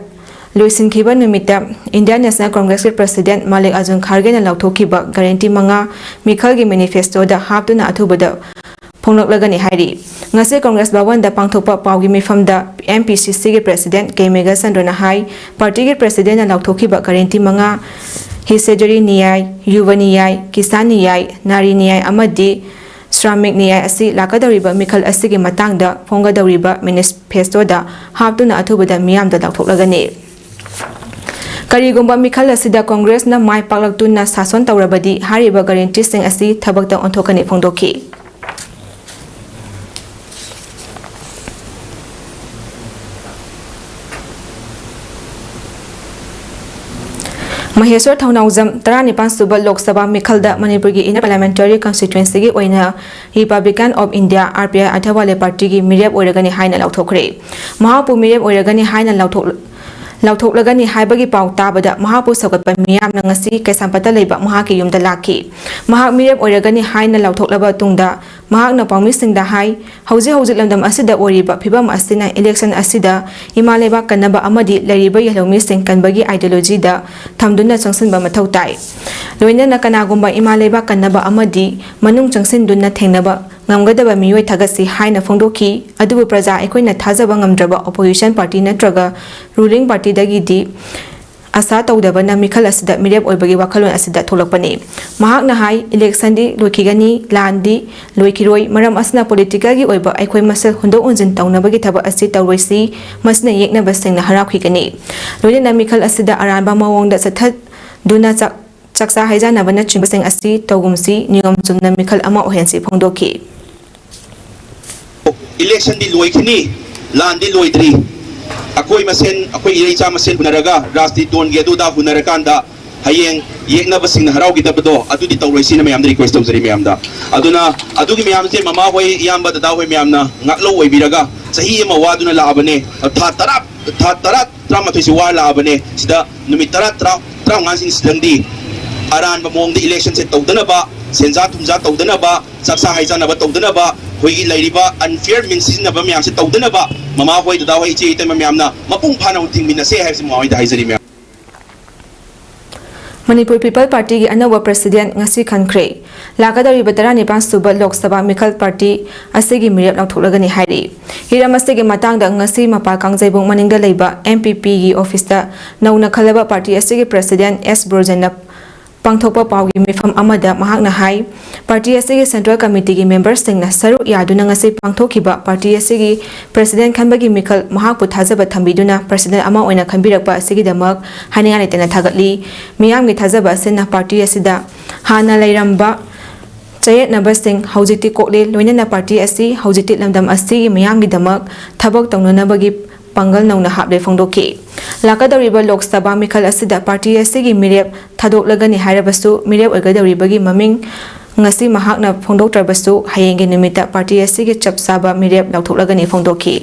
ꯂꯣꯏꯁꯤꯟꯈꯤꯕ ꯅꯨꯃꯤꯠꯇ ꯏꯟꯗꯤꯌꯥ ꯅꯦꯁꯅꯦꯜ ꯀꯣꯡꯒ꯭ꯔꯦꯁꯀꯤ ꯄ꯭ꯔꯁꯤꯗꯦꯟꯠ ꯃꯥꯂꯤꯛ ꯑꯔꯖꯨꯟ ꯈꯥꯔꯒꯦꯅ ꯂꯥꯎꯊꯣꯛꯈꯤꯕ ꯒꯥꯔꯦꯟꯇꯤ ꯃꯉꯥ ꯃꯤꯈꯜꯒꯤ ꯃꯦꯅꯤꯐꯦꯁꯇꯣꯗ ꯍꯥꯞꯇꯨꯅ ꯑꯊꯨꯕꯗ ꯐꯣꯡꯂꯛꯂꯒꯅꯤ ꯍꯥꯏꯔꯤ꯫ ꯉꯁꯤ ꯀꯣꯡꯒ꯭ꯔꯦꯁ ꯚꯋꯟꯗ ꯄꯥꯡꯊꯣꯛꯄ ꯄꯥꯎꯒꯤ ꯃꯤꯐꯝꯗ ꯑꯦꯝ ꯄꯤ ꯁꯤ ꯁꯤꯒꯤ ꯄ꯭ꯔꯁꯤꯗꯦꯟꯠ ꯀꯦ ꯃꯦꯘꯆꯟꯗ꯭ꯔꯅ ꯍꯥꯏ, ꯄꯥꯔꯇꯤꯒꯤ ꯄ꯭ꯔꯁꯤꯗꯦꯟꯠꯅ ꯂꯥꯎꯊꯣꯛꯈꯤꯕ ꯒꯥꯔꯦꯟꯇꯤ ꯃꯉꯥ, ꯍꯤꯁꯦꯖꯔꯤ ꯅꯤꯌꯥꯏ, ꯌꯨꯚ ꯅꯤꯌꯥꯏ, ꯀꯤꯁꯥꯟ ꯅꯤꯌꯥꯏ, ꯅꯥꯔꯤ ꯅꯤꯌꯥꯏ ꯑꯃꯗꯤ ꯁ꯭ꯔꯥꯃꯤꯛ ꯅꯤꯌꯥꯏ ꯑꯁꯤ ꯂꯥꯛꯀꯗꯧꯔꯤꯕ ꯃꯤꯈꯜ ꯑꯁꯤꯒꯤ ꯃꯇꯥꯡꯗ ꯐꯣꯡꯒꯗꯧꯔꯤꯕ ꯃꯦꯅꯤꯐꯦꯁꯇꯣꯗ ꯍꯥꯞꯇꯨꯅ ꯑꯊꯨꯕꯗ ꯃꯤꯌꯥꯝꯗ ꯂꯥꯎꯊꯣꯛꯂꯒꯅꯤ꯫ ꯀꯔꯤꯒꯨꯝꯕ ꯃꯤꯈꯜ ꯑꯁꯤꯗ ꯀꯣꯡꯒ꯭ꯔꯦꯁꯅ ꯃꯥꯏ ꯄꯥꯛꯂꯛꯇꯨꯅ ꯁꯥꯁꯣꯟ ꯇꯧꯔꯕꯗꯤ ꯍꯥꯏꯔꯤꯕ ꯒꯥꯔꯦꯟꯇꯤꯁꯤꯡ ꯑꯁꯤ ꯊꯕꯛꯇ ꯑꯣꯟꯊꯣꯛꯀꯅꯤ ꯐꯣꯡꯗꯣꯛꯈꯤ꯫ ꯃꯍꯦꯁ꯭ꯋꯔ ꯊꯧꯅꯥꯎꯖꯝ ꯇꯔꯥꯅꯤꯄꯥꯟ ꯁꯨꯕ ꯂꯣꯛ ꯁꯚꯥ ꯃꯤꯈꯜꯗ ꯃꯅꯤꯄꯨꯔꯒꯤ Inner Parliamentary Constituencyꯒꯤ ꯑꯣꯏꯅ Republican of India, R P I, ꯑꯊꯋꯥꯂꯦ ꯄꯥꯔꯇꯤꯒꯤ ꯃꯤꯔꯦꯞ ꯑꯣꯏꯔꯒꯅꯤ ꯍꯥꯏꯅ ꯂꯥꯎꯊꯣꯛꯈ꯭ꯔꯦ꯫ ꯃꯍꯥꯛꯄꯨ ꯃꯤꯔꯦꯞ ꯑꯣꯏꯔꯒꯅꯤ ꯍꯥꯏꯅ ꯂꯥꯎꯊꯣꯛ-, ꯂꯥꯎꯊꯣꯛꯂꯒꯅꯤ ꯍꯥꯏꯕꯒꯤ ꯄꯥꯎ ꯇꯥꯕꯗ ꯃꯍꯥꯛꯄꯨ ꯁꯧꯒꯠꯄ ꯃꯤꯌꯥꯝꯅ ꯉꯁꯤ ꯀꯩꯁꯥꯝꯄꯥꯠꯇ ꯂꯩꯕ ꯃꯍꯥꯛꯀꯤ ꯌꯨꯝꯗ ꯂꯥꯛꯈꯤ꯫ ꯃꯍꯥꯛ ꯃꯤꯔꯦꯞ ꯑꯣꯏꯔꯒꯅꯤ ꯍꯥꯏꯅ ꯂꯥꯎꯊꯣꯛꯂꯕ ꯇꯨꯡꯗ ꯃꯍꯥꯛꯅ ꯄꯥꯎꯃꯤꯁꯤꯡꯗ ꯍꯥꯏ, ꯍꯧꯖꯤꯛ ꯍꯧꯖꯤꯛ ꯂꯝꯗꯝ ꯑꯁꯤꯗ ꯑꯣꯏꯔꯤꯕ ꯐꯤꯕꯝ ꯑꯁꯤꯅ election ꯑꯁꯤꯗ ꯏꯃꯥ ꯂꯩꯕꯥꯛ ꯀꯟꯅꯕ ꯑꯃꯗꯤ ꯂꯩꯔꯤꯕ ꯌꯦꯜꯍꯧꯃꯤꯁꯤꯡ ꯀꯟꯕꯒꯤ ideologyꯗ ꯊꯝꯗꯨꯅ ꯆꯪꯁꯤꯟꯕ ꯃꯊꯧ ꯇꯥꯏ꯫ ꯂꯣꯏꯅꯅ ꯀꯅꯥꯒꯨꯝꯕ ꯏꯃꯥ ꯂꯩꯕꯥꯛ ꯀꯟꯅꯕ ꯑꯃꯗꯤ ꯃꯅꯨꯡ ꯆꯪꯁꯤꯟꯗꯨꯅ ꯊꯦꯡꯅꯕ ꯉꯝꯒꯗꯕ ꯃꯤꯑꯣꯏ ꯊꯥꯒꯠꯁꯤ ꯍꯥꯏꯅ ꯐꯣꯡꯗꯣꯛꯈꯤ꯫ ꯑꯗꯨꯕꯨ ꯄ꯭ꯔꯖꯥ ꯑꯩꯈꯣꯏꯅ ꯊꯥꯖꯕ ꯉꯝꯗ꯭ꯔꯕ opposition party ꯅꯠꯇ꯭ꯔꯒ ruling partyꯗꯒꯤꯗꯤ ꯑꯁꯥ ꯇꯧꯗꯕꯅ ꯃꯤꯈꯜ ꯑꯁꯤꯗ ꯃꯤꯔꯦꯞ ꯑꯣꯏꯕꯒꯤ ꯋꯥꯈꯜꯂꯣꯟ ꯑꯁꯤꯗ ꯊꯣꯛꯂꯛꯄꯅꯤ꯫ ꯃꯍꯥꯛꯅ ꯍꯥꯏ, ꯏꯂꯦꯛꯁꯟꯗꯤ ꯂꯣꯏꯈꯤꯒꯅꯤ, ꯂꯥꯟꯗꯤ ꯂꯣꯏꯈꯤꯔꯣꯏ, ꯃꯔꯝ ꯑꯁꯤꯅ ꯄꯣꯂꯤꯇꯤꯀꯦꯜꯒꯤ ꯑꯣꯏꯕ ꯑꯩꯈꯣꯏ ꯃꯁꯦꯜ ꯍꯨꯟꯗꯣꯛ ꯍꯨꯟꯖꯤꯟ ꯇꯧꯅꯕꯒꯤ ꯊꯕꯛ ꯑꯁꯤ ꯇꯧꯔꯣꯏꯁꯤ, ꯃꯁꯤꯅ ꯌꯦꯛꯅꯕꯁꯤꯡꯅ ꯍꯔꯥꯎꯈꯤꯒꯅꯤ꯫ ꯂꯣꯏꯅꯅ ꯃꯤꯈꯜ ꯑꯁꯤꯗ ꯑꯔꯥꯟꯕ ꯃꯑꯣꯡꯗ ꯆꯠꯊꯗꯨꯅ ꯆꯥꯛ ꯆꯥꯛꯆꯥ ꯍꯩꯖꯥꯟꯅꯕꯅꯆꯤꯡꯕꯁꯤꯡ ꯑꯁꯤ ꯇꯧꯒꯨꯝꯁꯤ, ꯅꯤꯌꯣꯝ ꯆꯨꯝꯅ ꯃꯤꯈꯜ ꯑꯃ ꯑꯣꯏꯍꯟꯁꯤ ꯐꯣꯡꯗꯣꯛꯈꯤ꯫ ꯏꯂꯦꯛꯁꯟꯗꯤ ꯂꯣꯏꯈꯤꯅꯤ, ꯂꯥꯟꯗꯤ ꯂꯣꯏꯗ꯭ꯔꯤ꯫ ꯑꯩꯈꯣꯏ ꯃꯁꯦꯟ, ꯑꯩꯈꯣꯏ ꯏꯔꯩꯆꯥ ꯃꯁꯦꯟ ꯎꯅꯔꯒ ꯔꯥꯖꯅꯤꯇꯣꯟꯒꯤ ꯑꯗꯨꯗ ꯍꯨꯟꯅꯔꯀꯥꯟꯗ ꯍꯌꯦꯡ ꯌꯦꯛꯅꯕꯁꯤꯡꯅ ꯍꯔꯥꯎꯈꯤꯗꯕꯗꯣ ꯑꯗꯨꯗꯤ ꯇꯧꯔꯣꯏꯁꯤꯅ ꯃꯌꯥꯝꯗ ꯔꯤꯀ꯭ꯋꯦꯁ ꯇꯧꯖꯔꯤ ꯃꯌꯥꯝꯗ꯫ ꯑꯗꯨꯅ ꯑꯗꯨꯒꯤ ꯃꯌꯥꯝꯁꯦ ꯃꯃꯥ ꯍꯣꯏ, ꯏꯌꯥꯝꯕ ꯗꯗꯥ ꯍꯣꯏ ꯃꯌꯥꯝꯅ ꯉꯥꯛꯂꯧ ꯑꯣꯏꯕꯤꯔꯒ ꯆꯍꯤ ꯑꯃ ꯋꯥꯗꯨꯅ ꯂꯥꯛꯑꯕꯅꯦ꯫ ꯊꯥ ꯇꯔꯥ, ꯊꯥ ꯇꯔꯥ, ꯇꯔꯥꯃꯥꯊꯣꯏꯁꯤ ꯋꯥ ꯂꯥꯛꯑꯕꯅꯦ꯫ ꯁꯤꯗ ꯅꯨꯃꯤꯠ ꯇꯔꯥ, ꯇꯔꯥ, ꯇꯔꯥꯃꯉꯥꯁꯤꯡꯁꯤꯗꯪꯗꯤ ꯑꯔꯥꯟꯕ ꯃꯑꯣꯡꯗ ꯏꯂꯦꯛꯁꯟꯁꯦ ꯇꯧꯗꯅꯕ, ꯁꯦꯟꯖꯥ ꯊꯨꯝꯖꯥ ꯇꯧꯗꯅꯕ, ꯆꯥꯛꯆꯥ ꯍꯩꯖꯥꯟꯅꯕ ꯇꯧꯗꯅꯕ, ꯑꯩꯈꯣꯏꯒꯤ ꯂꯩꯔꯤꯕ ꯑꯟꯐꯤꯌꯔ ꯃꯤꯟ ꯁꯤꯖꯤꯟꯅꯕ ꯃꯌꯥꯝꯁꯦ ꯇꯧꯗꯅꯕ ꯃꯃꯥ ꯍꯣꯏ, ꯗꯗꯥ ꯍꯣꯏ, ꯏꯆꯦ ꯏꯇꯩꯃ ꯃꯌꯥꯝꯅ ꯃꯄꯨꯡ ꯐꯥꯅ ꯊꯤꯡꯃꯤꯟꯅꯁꯦ ꯍꯥꯏꯕꯁꯤ ꯃꯃꯥ ꯍꯣꯏꯗ ꯍꯥꯏꯖꯔꯤ ꯃꯌꯥꯝ꯫ ꯃꯅꯤꯄꯨꯔ ꯄꯤꯄꯜ ꯄꯥꯔꯇꯤꯒꯤ ꯑꯅꯧꯕ ꯄ꯭ꯔꯁꯤꯗꯦꯟ ꯉꯁꯤ ꯈꯟꯈ꯭ꯔꯦ꯫ ꯂꯥꯛꯀꯗꯧꯔꯤꯕ ꯇꯔꯥꯅꯤꯄꯥꯟ ꯁꯨꯕ ꯂꯣꯛ ꯁꯚꯥ ꯃꯤꯈꯜ ꯄꯥꯔꯇꯤ ꯑꯁꯤꯒꯤ ꯃꯤꯔꯦꯞ ꯂꯥꯎꯊꯣꯛꯂꯒꯅꯤ ꯍꯥꯏꯔꯤ꯫ ꯍꯤꯔꯝ ꯑꯁꯤꯒꯤ ꯃꯇꯥꯡꯗ ꯉꯁꯤ ꯃꯄꯥ ꯀꯥꯡꯖꯩꯕꯨꯡ ꯃꯅꯤꯡꯗ ꯂꯩꯕ ꯑꯦꯝ ꯄꯤ ꯄꯤꯒꯤ ꯑꯣꯐꯤꯁꯇ ꯅꯧꯅ ꯈꯜꯂꯕ ꯄꯥꯔꯇꯤ ꯑꯁꯤꯒꯤ ꯄ꯭ꯔꯁꯤꯗꯦꯟ ꯑꯦꯁ ꯕ꯭ꯔꯣꯖꯦꯟꯅ ꯄꯥꯡꯊꯣꯛꯄ ꯄꯥꯎꯒꯤ ꯃꯤꯐꯝ ꯑꯃꯗ ꯃꯍꯥꯛꯅ ꯍꯥꯏ, ꯄꯥꯔꯇꯤ ꯑꯁꯤꯒꯤ ꯁꯦꯟꯇ꯭ꯔꯦꯜ ꯀꯃꯤꯇꯤꯒꯤ ꯃꯦꯝꯕꯔꯁꯤꯡꯅ ꯁꯔꯨꯛ ꯌꯥꯗꯨꯅ ꯉꯁꯤ ꯄꯥꯡꯊꯣꯛꯈꯤꯕ ꯄꯥꯔꯇꯤ ꯑꯁꯤꯒꯤ ꯄ꯭ꯔꯁꯤꯗꯦꯟ ꯈꯟꯕꯒꯤ ꯃꯤꯈꯜ ꯃꯍꯥꯛꯄꯨ ꯊꯥꯖꯕ ꯊꯝꯕꯤꯗꯨꯅ ꯄ꯭ꯔꯁꯤꯗꯦꯟ ꯑꯃ ꯑꯣꯏꯅ ꯈꯟꯕꯤꯔꯛꯄ ꯑꯁꯤꯒꯤꯗꯃꯛ ꯍꯥꯏꯅꯤꯡꯉꯥꯏ ꯂꯩꯇꯅ ꯊꯥꯒꯠꯂꯤ꯫ ꯃꯤꯌꯥꯝꯒꯤ ꯊꯥꯖꯕ ꯑꯁꯤꯅ ꯄꯥꯔꯇꯤ ꯑꯁꯤꯗ ꯍꯥꯟꯅ ꯂꯩꯔꯝꯕ ꯆꯌꯦꯠꯅꯕꯁꯤꯡ ꯍꯧꯖꯤꯛꯇꯤ ꯀꯣꯛꯂꯦ, ꯂꯣꯏꯅꯅ ꯄꯥꯔꯇꯤ ꯑꯁꯤ ꯍꯧꯖꯤꯛꯇꯤ ꯂꯝꯗꯝ ꯑꯁꯤꯒꯤ ꯃꯤꯌꯥꯝꯒꯤꯗꯃꯛ ꯊꯕꯛ ꯇꯧꯅꯅꯕꯒꯤ ꯄꯥꯡꯒꯜ ꯅꯧꯅ ꯍꯥꯞꯂꯦ ꯐꯣꯡꯗꯣꯛꯈꯤ꯫ ꯂꯥꯛꯀꯗꯧꯔꯤꯕ ꯂꯣꯛ ꯁꯚꯥ ꯃꯤꯈꯜ ꯑꯁꯤꯗ ꯄꯥꯔꯇꯤ ꯑꯁꯤꯒꯤ ꯃꯤꯔꯦꯞ ꯊꯥꯗꯣꯛꯂꯒꯅꯤ ꯍꯥꯏꯔꯕꯁꯨ, ꯃꯤꯔꯦꯞ ꯑꯣꯏꯒꯗꯧꯔꯤꯕꯒꯤ ꯃꯃꯤꯡ ꯉꯁꯤ ꯃꯍꯥꯛꯅ ꯐꯣꯡꯗꯣꯛꯇ꯭ꯔꯕꯁꯨ, ꯍꯌꯦꯡꯒꯤ ꯅꯨꯃꯤꯠꯇ ꯄꯥꯔꯇꯤ ꯑꯁꯤꯒꯤ ꯆꯞ ꯆꯥꯕ ꯃꯤꯔꯦꯞ ꯂꯥꯎꯊꯣꯛꯂꯒꯅꯤ ꯐꯣꯡꯗꯣꯛꯈꯤ꯫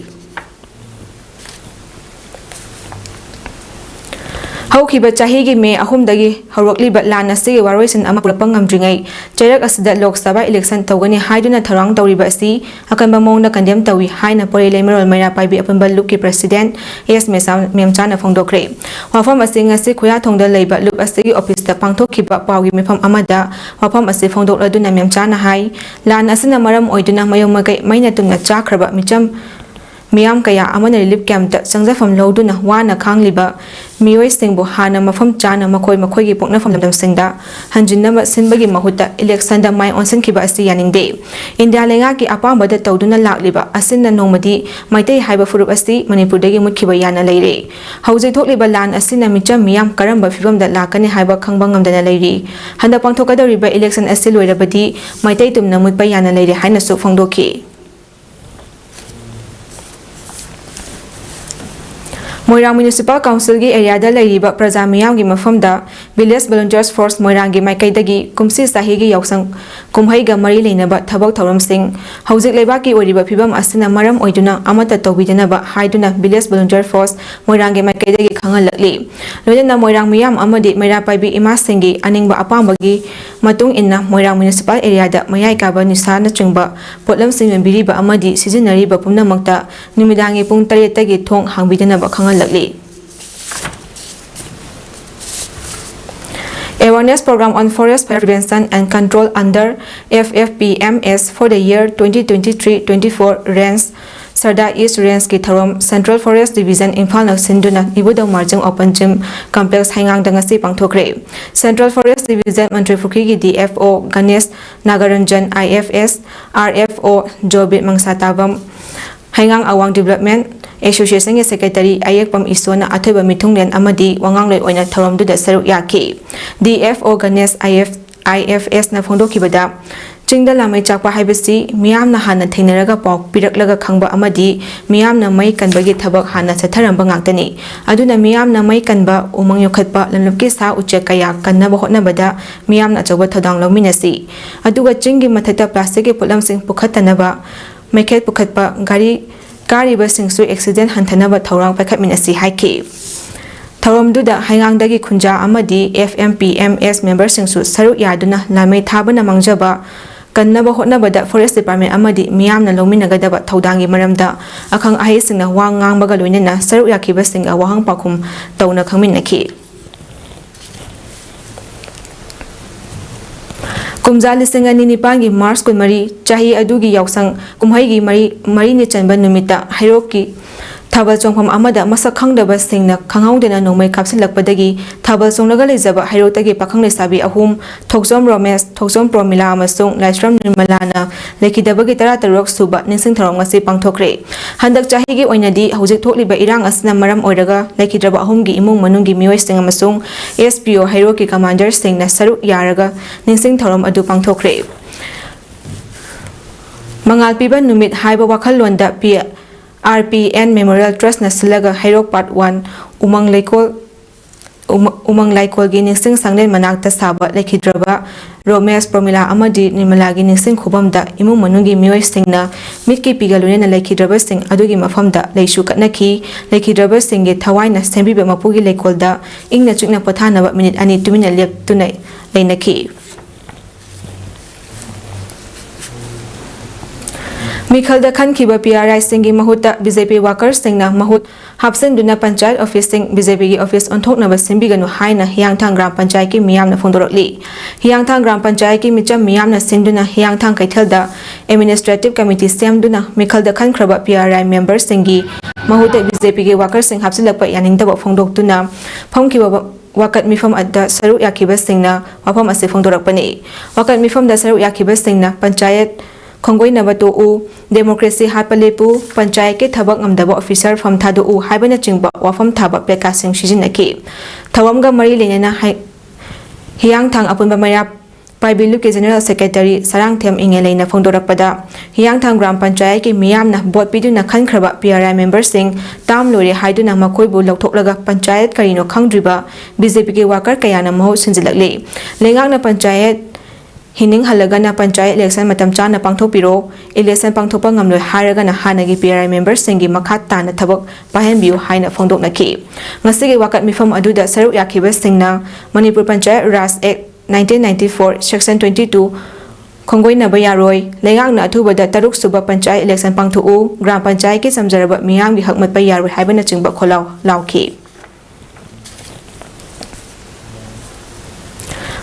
ꯍꯧꯈꯤꯕ ꯆꯍꯤꯒꯤ ꯃꯦ ꯑꯍꯨꯝꯗꯒꯤ ꯍꯧꯔꯛꯂꯤꯕ ꯂꯥꯟ ꯑꯁꯤꯒꯤ ꯋꯥꯔꯣꯏꯁꯤꯟ ꯑꯃ ꯄꯨꯔꯛꯄ ꯉꯝꯗ꯭ꯔꯤꯉꯩ ꯆꯩꯔꯛ ꯑꯁꯤꯗ ꯂꯣꯛ ꯁꯚꯥ ꯏꯂꯦꯛꯁꯟ ꯇꯧꯒꯅꯤ ꯍꯥꯏꯗꯨꯅ ꯊꯧꯔꯥꯡ ꯇꯧꯔꯤꯕ ꯑꯁꯤ ꯑꯀꯟꯕ ꯃꯑꯣꯡꯗ ꯀꯟꯗꯦꯝ ꯇꯧꯏ ꯍꯥꯏꯅ ꯄꯣꯏꯔꯩ ꯂꯩꯃꯔꯣꯜ ꯃꯩꯔꯥ ꯄꯥꯏꯕꯤ ꯑꯄꯨꯟꯕ ꯂꯨꯞꯀꯤ ꯄ꯭ꯔꯁꯤꯗꯦꯟ ꯑꯦꯁ ꯃꯦꯝꯆꯥꯅ ꯐꯣꯡꯗꯣꯛꯈ꯭ꯔꯦ꯫ ꯋꯥꯐꯝ ꯑꯁꯤ ꯉꯁꯤ ꯈꯨꯌꯥꯊꯣꯡꯗ ꯂꯩꯕ ꯂꯨꯞ ꯑꯁꯤꯒꯤ ꯑꯣꯐꯤꯁꯇ ꯄꯥꯡꯊꯣꯛꯈꯤꯕ ꯄꯥꯎꯒꯤ ꯃꯤꯐꯝ ꯑꯃꯗ ꯋꯥꯐꯝ ꯑꯁꯤ ꯐꯣꯡꯗꯣꯛꯂꯗꯨꯅ ꯃꯦꯝꯆꯥꯅ ꯍꯥꯏ, ꯂꯥꯟ ꯑꯁꯤꯅ ꯃꯔꯝ ꯑꯣꯏꯗꯨꯅ ꯃꯌꯨꯝ ꯃꯀꯩ ꯃꯩꯅ ꯇꯨꯝꯅ ꯆꯥꯈ꯭ꯔꯕ ꯃꯤꯆꯝ ꯃꯤꯌꯥꯝ ꯀꯌꯥ ꯑꯃꯅ ꯔꯤꯂꯤꯐ ꯀꯦꯝꯞꯇ ꯆꯪꯖꯐꯝ ꯂꯧꯗꯨꯅ ꯋꯥꯅ ꯈꯥꯡꯂꯤꯕ ꯃꯤꯑꯣꯏꯁꯤꯡꯕꯨ ꯍꯥꯟꯅ ꯃꯐꯝ ꯆꯥꯅ ꯃꯈꯣꯏ ꯃꯈꯣꯏꯒꯤ ꯄꯣꯛꯅꯐꯝ ꯂꯝꯗꯝꯁꯤꯡꯗ ꯍꯟꯖꯤꯟꯅꯕ ꯁꯤꯟꯕꯒꯤ ꯃꯍꯨꯠꯇ ꯏꯂꯦꯛꯁꯟꯗ ꯃꯥꯏ ꯑꯣꯟꯁꯤꯟꯈꯤꯕ ꯑꯁꯤ ꯌꯥꯅꯤꯡꯗꯦ꯫ ꯏꯟꯗꯤꯌꯥ ꯂꯩꯉꯥꯛꯀꯤ ꯑꯄꯥꯝꯕꯗ ꯇꯧꯗꯨꯅ ꯂꯥꯛꯂꯤꯕ ꯑꯁꯤꯟꯅ ꯅꯣꯡꯃꯗꯤ ꯃꯩꯇꯩ ꯍꯥꯏꯕ ꯐꯨꯔꯨꯞ ꯑꯁꯤ ꯃꯅꯤꯄꯨꯔꯗꯒꯤ ꯃꯨꯠꯈꯤꯕ ꯌꯥꯅ ꯂꯩꯔꯦ꯫ ꯍꯧꯖꯤꯛ ꯊꯣꯛꯂꯤꯕ ꯂꯥꯟ ꯑꯁꯤꯅ ꯃꯤꯆꯝ ꯃꯤꯌꯥꯝ ꯀꯔꯝꯕ ꯐꯤꯕꯝꯗ ꯂꯥꯛꯀꯅꯤ ꯍꯥꯏꯕ ꯈꯪꯕ ꯉꯝꯗꯅ ꯂꯩꯔꯤ꯫ ꯍꯟꯗꯛ ꯄꯥꯡꯊꯣꯛꯀꯗꯧꯔꯤꯕ ꯏꯂꯦꯛꯁꯟ ꯑꯁꯤ ꯂꯣꯏꯔꯕꯗꯤ ꯃꯩꯇꯩ ꯇꯨꯝꯅ ꯃꯨꯠꯄ ꯌꯥꯅ ꯂꯩꯔꯦ ꯍꯥꯏꯅꯁꯨ ꯐꯣꯡꯗꯣꯛꯈꯤ꯫ ꯃꯣꯏꯔꯥꯡ ꯃ꯭ꯌꯨꯅꯤꯁꯤꯄꯥꯜ ꯀꯥꯎꯟꯁꯤꯜꯒꯤ ꯑꯦꯔꯤꯌꯥꯗ ꯂꯩꯔꯤꯕ ꯄ꯭ꯔꯖꯥ ꯃꯤꯌꯥꯝꯒꯤ ꯃꯐꯝꯗ Village Volunteers Force ꯃꯣꯏꯔꯥꯡꯒꯤ ꯃꯥꯏꯀꯩꯗꯒꯤ ꯀꯨꯝꯁꯤ ꯆꯍꯤꯒꯤ ꯌꯥꯎꯁꯪ ꯀꯨꯝꯍꯩꯒ ꯃꯔꯤ ꯂꯩꯅꯕ ꯊꯕꯛ ꯊꯧꯔꯝꯁꯤꯡ ꯍꯧꯖꯤꯛ ꯂꯩꯕꯥꯛꯀꯤ ꯑꯣꯏꯔꯤꯕ ꯐꯤꯕꯝ ꯑꯁꯤꯅ ꯃꯔꯝ ꯑꯣꯏꯗꯨꯅ ꯑꯃꯠꯇ ꯇꯧꯕꯤꯗꯅꯕ ꯍꯥꯏꯗꯨꯅ Village Volunteer Force ꯃꯣꯏꯔꯥꯡꯒꯤ ꯃꯥꯏꯀꯩꯗꯒꯤ ꯈꯪꯍꯜꯂꯛꯂꯤ꯫ ꯂꯣꯏꯅꯅ ꯃꯣꯏꯔꯥꯡ ꯃꯤꯌꯥꯝ ꯑꯃꯗꯤ ꯃꯩꯔꯥ ꯄꯥꯏꯕꯤ ꯏꯃꯥꯁꯤꯡꯒꯤ ꯑꯅꯤꯡꯕ ꯑꯄꯥꯝꯕꯒꯤ ꯃꯇꯨꯡ ꯏꯟꯅ ꯃꯣꯏꯔꯥꯡ ꯃ꯭ꯌꯨꯅꯤꯁꯤꯄꯥꯜ ꯑꯦꯔꯤꯌꯥꯗ ꯃꯌꯥꯏ ꯀꯥꯕ ꯅꯤꯁꯥꯅꯆꯤꯡꯕ ꯄꯣꯠꯂꯝꯁꯤꯡ ꯌꯣꯟꯕꯤꯔꯤꯕ ꯑꯃꯗꯤ ꯁꯤꯖꯤꯟꯅꯔꯤꯕ ꯄꯨꯝꯅꯃꯛꯇ ꯅꯨꯃꯤꯗꯥꯡꯒꯤ ꯄꯨꯡ ꯇꯔꯦꯠꯇꯒꯤ ꯊꯣꯡ ꯍꯥꯡꯕꯤꯗꯅꯕ ꯈꯪꯍꯜꯂꯛꯂꯤ꯫ Awareness Program on Forest Fire Prevention and Control under F F P M S for the year twenty twenty-three twenty-four Range, Sardar East Range ꯀꯤ ꯊꯧꯔꯝ Central Forest Division ꯏꯝꯐꯥꯜꯅ ꯁꯤꯟꯗꯨꯅ ꯏꯕꯨꯙꯧ ꯃꯥꯔꯖꯤꯡ Open Gym Complex ꯍꯩꯉꯥꯡꯗ ꯉꯁꯤ ꯄꯥꯡꯊꯣꯛꯈ꯭ꯔꯦ꯫ Central Forest Division Mantri ꯄꯨꯈ꯭ꯔꯤꯒꯤ D F O Ganesh ꯅꯥꯒꯥꯔꯟꯖꯟ, I F S, R F O ꯖꯣꯕꯤꯠ ꯃꯪꯁꯥꯇꯥꯕꯝ, ꯍꯩꯉꯥꯡ ꯑꯋꯥꯡ Development Association ꯒꯤ Secretary ꯑꯌꯦꯛꯄꯝ ꯏꯁꯣꯅ ꯑꯊꯣꯏꯕ ꯃꯤꯊꯨꯡꯂꯦꯟ ꯑꯃꯗꯤ ꯋꯥꯉꯥꯡꯂꯣꯏ ꯑꯣꯏꯅ ꯊꯧꯔꯝꯗꯨꯗ ꯁꯔꯨꯛ ꯌꯥꯈꯤ꯫ D F O Ganesh I F, I F S ꯅ ꯐꯣꯡꯗꯣꯛꯈꯤꯕꯗ, ꯆꯤꯡꯗ ꯂꯥꯃꯩ ꯆꯥꯛꯄ ꯍꯥꯏꯕꯁꯤ ꯃꯤꯌꯥꯝꯅ ꯍꯥꯟꯅ ꯊꯦꯡꯅꯔꯒ ꯄꯥꯎ ꯄꯤꯔꯛꯂꯒ ꯈꯪꯕ ꯑꯃꯗꯤ ꯃꯤꯌꯥꯝꯅ ꯃꯩ ꯀꯟꯕꯒꯤ ꯊꯕꯛ ꯍꯥꯟꯅ ꯆꯠꯊꯔꯝꯕ ꯉꯥꯛꯇꯅꯤ꯫ ꯑꯗꯨꯅ ꯃꯤꯌꯥꯝꯅ ꯃꯩ ꯀꯟꯕ, ꯎꯃꯪ ꯌꯣꯛꯈꯠꯄ, ꯂꯝꯂꯛꯀꯤ ꯁꯥ ꯎꯆꯦꯛ ꯀꯌꯥ ꯀꯟꯅꯕ ꯍꯣꯠꯅꯕꯗ ꯃꯤꯌꯥꯝꯅ ꯑꯆꯧꯕ ꯊꯧꯗꯥꯡ ꯂꯧꯃꯤꯟꯅꯁꯤ꯫ ꯑꯗꯨꯒ ꯆꯤꯡꯒꯤ ꯃꯊꯛꯇ plastic ꯀꯤ ꯄꯣꯠꯂꯝꯁꯤꯡ ꯄꯨꯈꯠꯇꯅꯕ, ꯃꯩꯈꯦꯠ ꯄꯨꯈꯠꯄ, ꯒꯥꯔꯤ ꯀꯥꯔꯤꯕꯁꯤꯡꯁꯨ accident ꯍꯟꯊꯅꯕ ꯊꯧꯔꯥꯡ ꯄꯥꯏꯈꯠꯃꯤꯟꯅꯁꯤ ꯍꯥꯏꯈꯤ꯫ ꯊꯧꯔꯝꯗꯨꯗ ꯍꯩꯉꯥꯡꯗꯒꯤ ꯈꯨꯟꯖꯥ ꯑꯃꯗꯤ F M P M S member ꯁꯤꯡꯁꯨ ꯁꯔꯨꯛ ꯌꯥꯗꯨꯅ ꯂꯥꯃꯩ ꯊꯥꯕꯅ ꯃꯥꯡꯖꯕ ꯀꯟꯅꯕ ꯍꯣꯠꯅꯕꯗ Forest Department ꯑꯃꯗꯤ ꯃꯤꯌꯥꯝꯅ ꯂꯧꯃꯤꯟꯅꯒꯗꯕ ꯊꯧꯗꯥꯡꯒꯤ ꯃꯔꯝꯗ ꯑꯈꯪ ꯑꯍꯩꯁꯤꯡꯅ ꯋꯥ ꯉꯥꯡꯕꯒ ꯂꯣꯏꯅꯅ ꯁꯔꯨꯛ ꯌꯥꯈꯤꯕꯁꯤꯡꯒ ꯋꯥꯍꯪ ꯄꯥꯎꯈꯨꯝ ꯇꯧꯅ ꯈꯪꯃꯤꯟꯅꯈꯤ꯫ ꯀꯨꯝꯖꯥ ꯂꯤꯁꯤꯡ ꯑꯅꯤ ꯅꯤꯄꯥꯟꯒꯤ ꯃꯥꯔꯆ ꯀꯨꯟꯃꯔꯤ, ꯆꯍꯤ ꯑꯗꯨꯒꯤ ꯌꯥꯎꯁꯪ ꯀꯨꯝꯍꯩꯒꯤ ꯃꯔꯤ, ꯃꯔꯤꯅꯤ ꯆꯟꯕ ꯅꯨꯃꯤꯠꯇ ꯍꯩꯔꯣꯛꯀꯤ ꯊꯥꯕꯜ ꯆꯣꯡꯐꯝ ꯑꯃꯗ ꯃꯁꯛ ꯈꯪꯗꯕꯁꯤꯡꯅ ꯈꯪꯍꯧꯗꯅ ꯅꯣꯡꯃꯩ ꯀꯥꯞꯁꯤꯜꯂꯛꯄꯗꯒꯤ ꯊꯥꯕꯜ ꯆꯣꯡꯂꯒ ꯂꯩꯖꯕ ꯍꯩꯔꯣꯛꯇꯒꯤ ꯄꯥꯈꯪ ꯂꯩꯁꯥꯕꯤ ꯑꯍꯨꯝ, ꯊꯣꯛꯆꯣꯝ ꯔꯣꯃꯦꯁ, ꯊꯣꯛꯆꯣꯝ ꯄ꯭ꯔꯣꯃꯤꯂꯥ ꯑꯃꯁꯨꯡ ꯂꯥꯏꯁ꯭ꯔꯝ ꯅꯤꯔꯃꯂꯥꯅ ꯂꯩꯈꯤꯗꯕꯒꯤ ꯇꯔꯥꯇꯔꯨꯛ ꯁꯨꯕ ꯅꯤꯡꯁꯤꯡ ꯊꯧꯔꯝ ꯉꯁꯤ ꯄꯥꯡꯊꯣꯛꯈ꯭ꯔꯦ꯫ ꯍꯟꯗꯛ ꯆꯍꯤꯒꯤ ꯑꯣꯏꯅꯗꯤ ꯍꯧꯖꯤꯛ ꯊꯣꯛꯂꯤꯕ ꯏꯔꯥꯡ ꯑꯁꯤꯅ ꯃꯔꯝ ꯑꯣꯏꯔꯒ ꯂꯩꯈꯤꯗ꯭ꯔꯕ ꯑꯍꯨꯝꯒꯤ ꯏꯃꯨꯡ ꯃꯅꯨꯡꯒꯤ ꯃꯤꯑꯣꯏꯁꯤꯡ ꯑꯃꯁꯨꯡ ꯑꯦꯁ ꯄꯤ ꯑꯣ ꯍꯩꯔꯣꯛꯀꯤ ꯀꯃꯥꯟꯗꯔꯁꯤꯡꯅ ꯁꯔꯨꯛ ꯌꯥꯔꯒ ꯅꯤꯡꯁꯤꯡ ꯊꯧꯔꯝ ꯑꯗꯨ ꯄꯥꯡꯊꯣꯛꯈ꯭ꯔꯦ꯫ ꯃꯉꯥꯜ ꯄꯤꯕ ꯅꯨꯃꯤꯠ ꯍꯥꯏꯕ ꯋꯥꯈꯜꯂꯣꯟꯗ P R P N Memorial Trustꯅ ꯁꯤꯜꯂꯒ ꯍꯩꯔꯣꯛ Part One ꯎꯃꯪ ꯂꯩꯀꯣꯜ, ꯎꯃ-, ꯎꯃꯪ ꯂꯥꯏꯀꯣꯜꯒꯤ ꯅꯤꯡꯁꯤꯡ ꯁꯪꯂꯦꯟ ꯃꯅꯥꯛꯇ ꯁꯥꯕ ꯂꯩꯈꯤꯗ꯭ꯔꯕ ꯔꯣꯃꯦꯁ, ꯄ꯭ꯔꯣꯃꯤꯂꯥ ꯑꯃꯗꯤ ꯅꯤꯔꯃꯂꯥꯒꯤ ꯅꯤꯡꯁꯤꯡ ꯈꯨꯕꯝꯗ ꯏꯃꯨꯡ ꯃꯅꯨꯡꯒꯤ ꯃꯤꯑꯣꯏꯁꯤꯡꯅ ꯃꯤꯠꯀꯤ ꯄꯤꯒ ꯂꯣꯏꯅꯅ ꯂꯩꯈꯤꯗ꯭ꯔꯕꯁꯤꯡ ꯑꯗꯨꯒꯤ ꯃꯐꯝꯗ ꯂꯩꯁꯨ ꯀꯠꯅꯈꯤ꯫ ꯂꯩꯈꯤꯗ꯭ꯔꯕꯁꯤꯡꯒꯤ ꯊꯋꯥꯏꯅ ꯁꯦꯝꯕꯤꯕ ꯃꯄꯨꯒꯤ ꯂꯩꯀꯣꯜꯗ ꯏꯪꯅ ꯆꯤꯛꯅ ꯄꯣꯊꯥꯅꯕ ꯃꯤꯅꯤꯠ ꯑꯅꯤ ꯇꯨꯃꯤꯟꯅ ꯂꯦꯞꯇꯨꯅ ꯂꯩꯅꯈꯤ꯫ ꯃꯤꯈꯜꯗ ꯈꯟꯈꯤꯕ ꯄꯤ ꯑꯥꯔ ꯑꯥꯏꯁꯤꯡꯒꯤ ꯃꯍꯨꯠꯇ ꯕꯤ ꯖꯦ ꯄꯤ ꯋꯥꯀꯔꯁꯤꯡꯅ ꯃꯍꯨꯠ ꯍꯥꯞꯆꯤꯟꯗꯨꯅ ꯄꯟꯆꯥꯌꯠ ꯑꯣꯐꯤꯁꯁꯤꯡ, ꯕꯤ ꯖꯦ ꯄꯤꯒꯤ ꯑꯣꯐꯤꯁ ꯑꯣꯟꯊꯣꯛꯅꯕ ꯁꯤꯟꯕꯤꯒꯅꯨ ꯍꯥꯏꯅ ꯍꯤꯌꯥꯡꯊꯥꯡ ꯒ꯭ꯔꯥꯝ ꯄꯟꯆꯥꯌꯠꯀꯤ ꯃꯤꯌꯥꯝꯅ ꯐꯣꯡꯗꯣꯔꯛꯂꯤ꯫ ꯍꯤꯌꯥꯡꯊꯥꯡ ꯒ꯭ꯔꯥꯝ ꯄꯟꯆꯥꯌꯠꯀꯤ ꯃꯤꯆꯝ ꯃꯤꯌꯥꯝꯅ ꯁꯤꯟꯗꯨꯅ ꯍꯤꯌꯥꯡꯊꯥꯡ ꯀꯩꯊꯦꯜꯗ Administrative Committee ꯁꯦꯝꯗꯨꯅ ꯃꯤꯈꯜꯗ ꯈꯟꯈ꯭ꯔꯕ ꯄꯤ ꯑꯥꯔ ꯑꯥꯏ ꯃꯦꯝꯕꯔꯁꯤꯡꯒꯤ ꯃꯍꯨꯠꯇ ꯕꯤ ꯖꯦ ꯄꯤꯒꯤ ꯋꯥꯀꯔꯁꯤꯡ ꯍꯥꯞꯆꯤꯜꯂꯛꯄ ꯌꯥꯅꯤꯡꯗꯕ ꯐꯣꯡꯗꯣꯛꯇꯨꯅ ꯐꯝꯈꯤꯕ ꯋꯥꯀꯠ ꯃꯤꯐꯝ ꯑꯗꯨꯗ ꯁꯔꯨꯛ ꯌꯥꯈꯤꯕꯁꯤꯡꯅ ꯋꯥꯐꯝ ꯑꯁꯤ ꯐꯣꯡꯗꯣꯔꯛꯄꯅꯤ꯫ ꯋꯥꯀꯠ ꯃꯤꯐꯝꯗ ꯁꯔꯨꯛ ꯌꯥꯈꯤꯕꯁꯤꯡꯅ ꯄꯟꯆꯥꯌꯠ ꯈꯣꯡꯒꯣꯏꯅꯕ ꯇꯣꯛꯎ, democracy ꯍꯥꯠꯄ ꯂꯦꯞꯄꯨ, ꯄꯟꯆꯥꯌꯠꯀꯤ ꯊꯕꯛ ꯉꯝꯗꯕ ꯑꯣꯐꯤꯁꯥꯔ ꯐꯝ ꯊꯥꯗꯣꯛꯎ ꯍꯥꯏꯕꯅꯆꯤꯡꯕ ꯋꯥꯐꯝ ꯊꯥꯕ placardꯁꯤꯡ ꯁꯤꯖꯤꯟꯅꯈꯤ꯫ ꯊꯧꯔꯝꯒ ꯃꯔꯤ ꯂꯩꯅꯅ ꯍꯩ-, ꯍꯤꯌꯥꯡꯊꯥꯡ ꯑꯄꯨꯟꯕ ꯃꯩꯔꯥ ꯄꯥꯏꯕꯤ ꯂꯨꯞꯀꯤ General Secretary ꯁꯔꯥꯡꯊꯦꯝ ꯏꯉꯦꯂꯩꯅ ꯐꯣꯡꯗꯣꯔꯛꯄꯗ, ꯍꯤꯌꯥꯡꯊꯥꯡ ꯒ꯭ꯔꯥꯝ ꯄꯟꯆꯥꯌꯠꯀꯤ ꯃꯤꯌꯥꯝꯅ ꯚꯣꯠ ꯄꯤꯗꯨꯅ ꯈꯟꯈ꯭ꯔꯕ ꯄꯤ ꯑꯥꯔ ꯑꯥꯏ ꯃꯦꯝꯕꯔꯁꯤꯡ term ꯂꯣꯏꯔꯦ ꯍꯥꯏꯗꯨꯅ ꯃꯈꯣꯏꯕꯨ ꯂꯧꯊꯣꯛꯂꯒ ꯄꯟꯆꯥꯌꯠ ꯀꯔꯤꯅꯣ ꯈꯪꯗ꯭ꯔꯤꯕ ꯕꯤ ꯖꯦ ꯄꯤꯒꯤ ꯋꯥꯀꯔ ꯀꯌꯥꯅ ꯃꯍꯨꯠ ꯁꯤꯟꯖꯤꯜꯂꯛꯂꯤ꯫ ꯂꯩꯉꯥꯛꯅ ꯄꯟꯆꯥꯌꯠ ꯍꯤꯅꯤꯡꯍꯜꯂꯒꯅ ꯄꯟꯆꯥꯌꯠ election ꯃꯇꯝ ꯆꯥꯅ ꯄꯥꯡꯊꯣꯛꯄꯤꯔꯣ, election ꯄꯥꯡꯊꯣꯛꯄ ꯉꯝꯂꯣꯏ ꯍꯥꯏꯔꯒꯅ ꯍꯥꯟꯅꯒꯤ ꯄꯤ ꯑꯥꯔ ꯑꯥꯏ ꯃꯦꯝꯕꯔꯁꯤꯡꯒꯤ ꯃꯈꯥ ꯇꯥꯅ ꯊꯕꯛ ꯄꯥꯏꯍꯟꯕꯤꯌꯨ ꯍꯥꯏꯅ ꯐꯣꯡꯗꯣꯛꯅꯈꯤ꯫ ꯉꯁꯤꯒꯤ ꯋꯥꯀꯠ ꯃꯤꯐꯝ ꯑꯗꯨꯗ ꯁꯔꯨꯛ ꯌꯥꯈꯤꯕꯁꯤꯡꯅ ꯃꯅꯤꯄꯨꯔ ꯄꯟꯆꯥꯌꯠ ꯔꯥꯖ Act nineteen ninety-four Section twenty-two ꯈꯣꯡꯒꯣꯏꯅꯕ ꯌꯥꯔꯣꯏ, ꯂꯩꯉꯥꯛꯅ ꯑꯊꯨꯕꯗ ꯇꯔꯨꯛ ꯁꯨꯕ ꯄꯟꯆꯥꯌꯠ election ꯄꯥꯡꯊꯣꯛꯎ, ꯒ꯭ꯔꯥꯝ ꯄꯟꯆꯥꯌꯠꯀꯤ ꯆꯝꯖꯔꯕ ꯃꯤꯌꯥꯝꯒꯤ ꯍꯛ ꯃꯠꯄ ꯌꯥꯔꯣꯏ ꯍꯥꯏꯕꯅꯆꯤꯡꯕ ꯈꯣꯜꯂꯥꯎ ꯂꯥꯎꯈꯤ꯫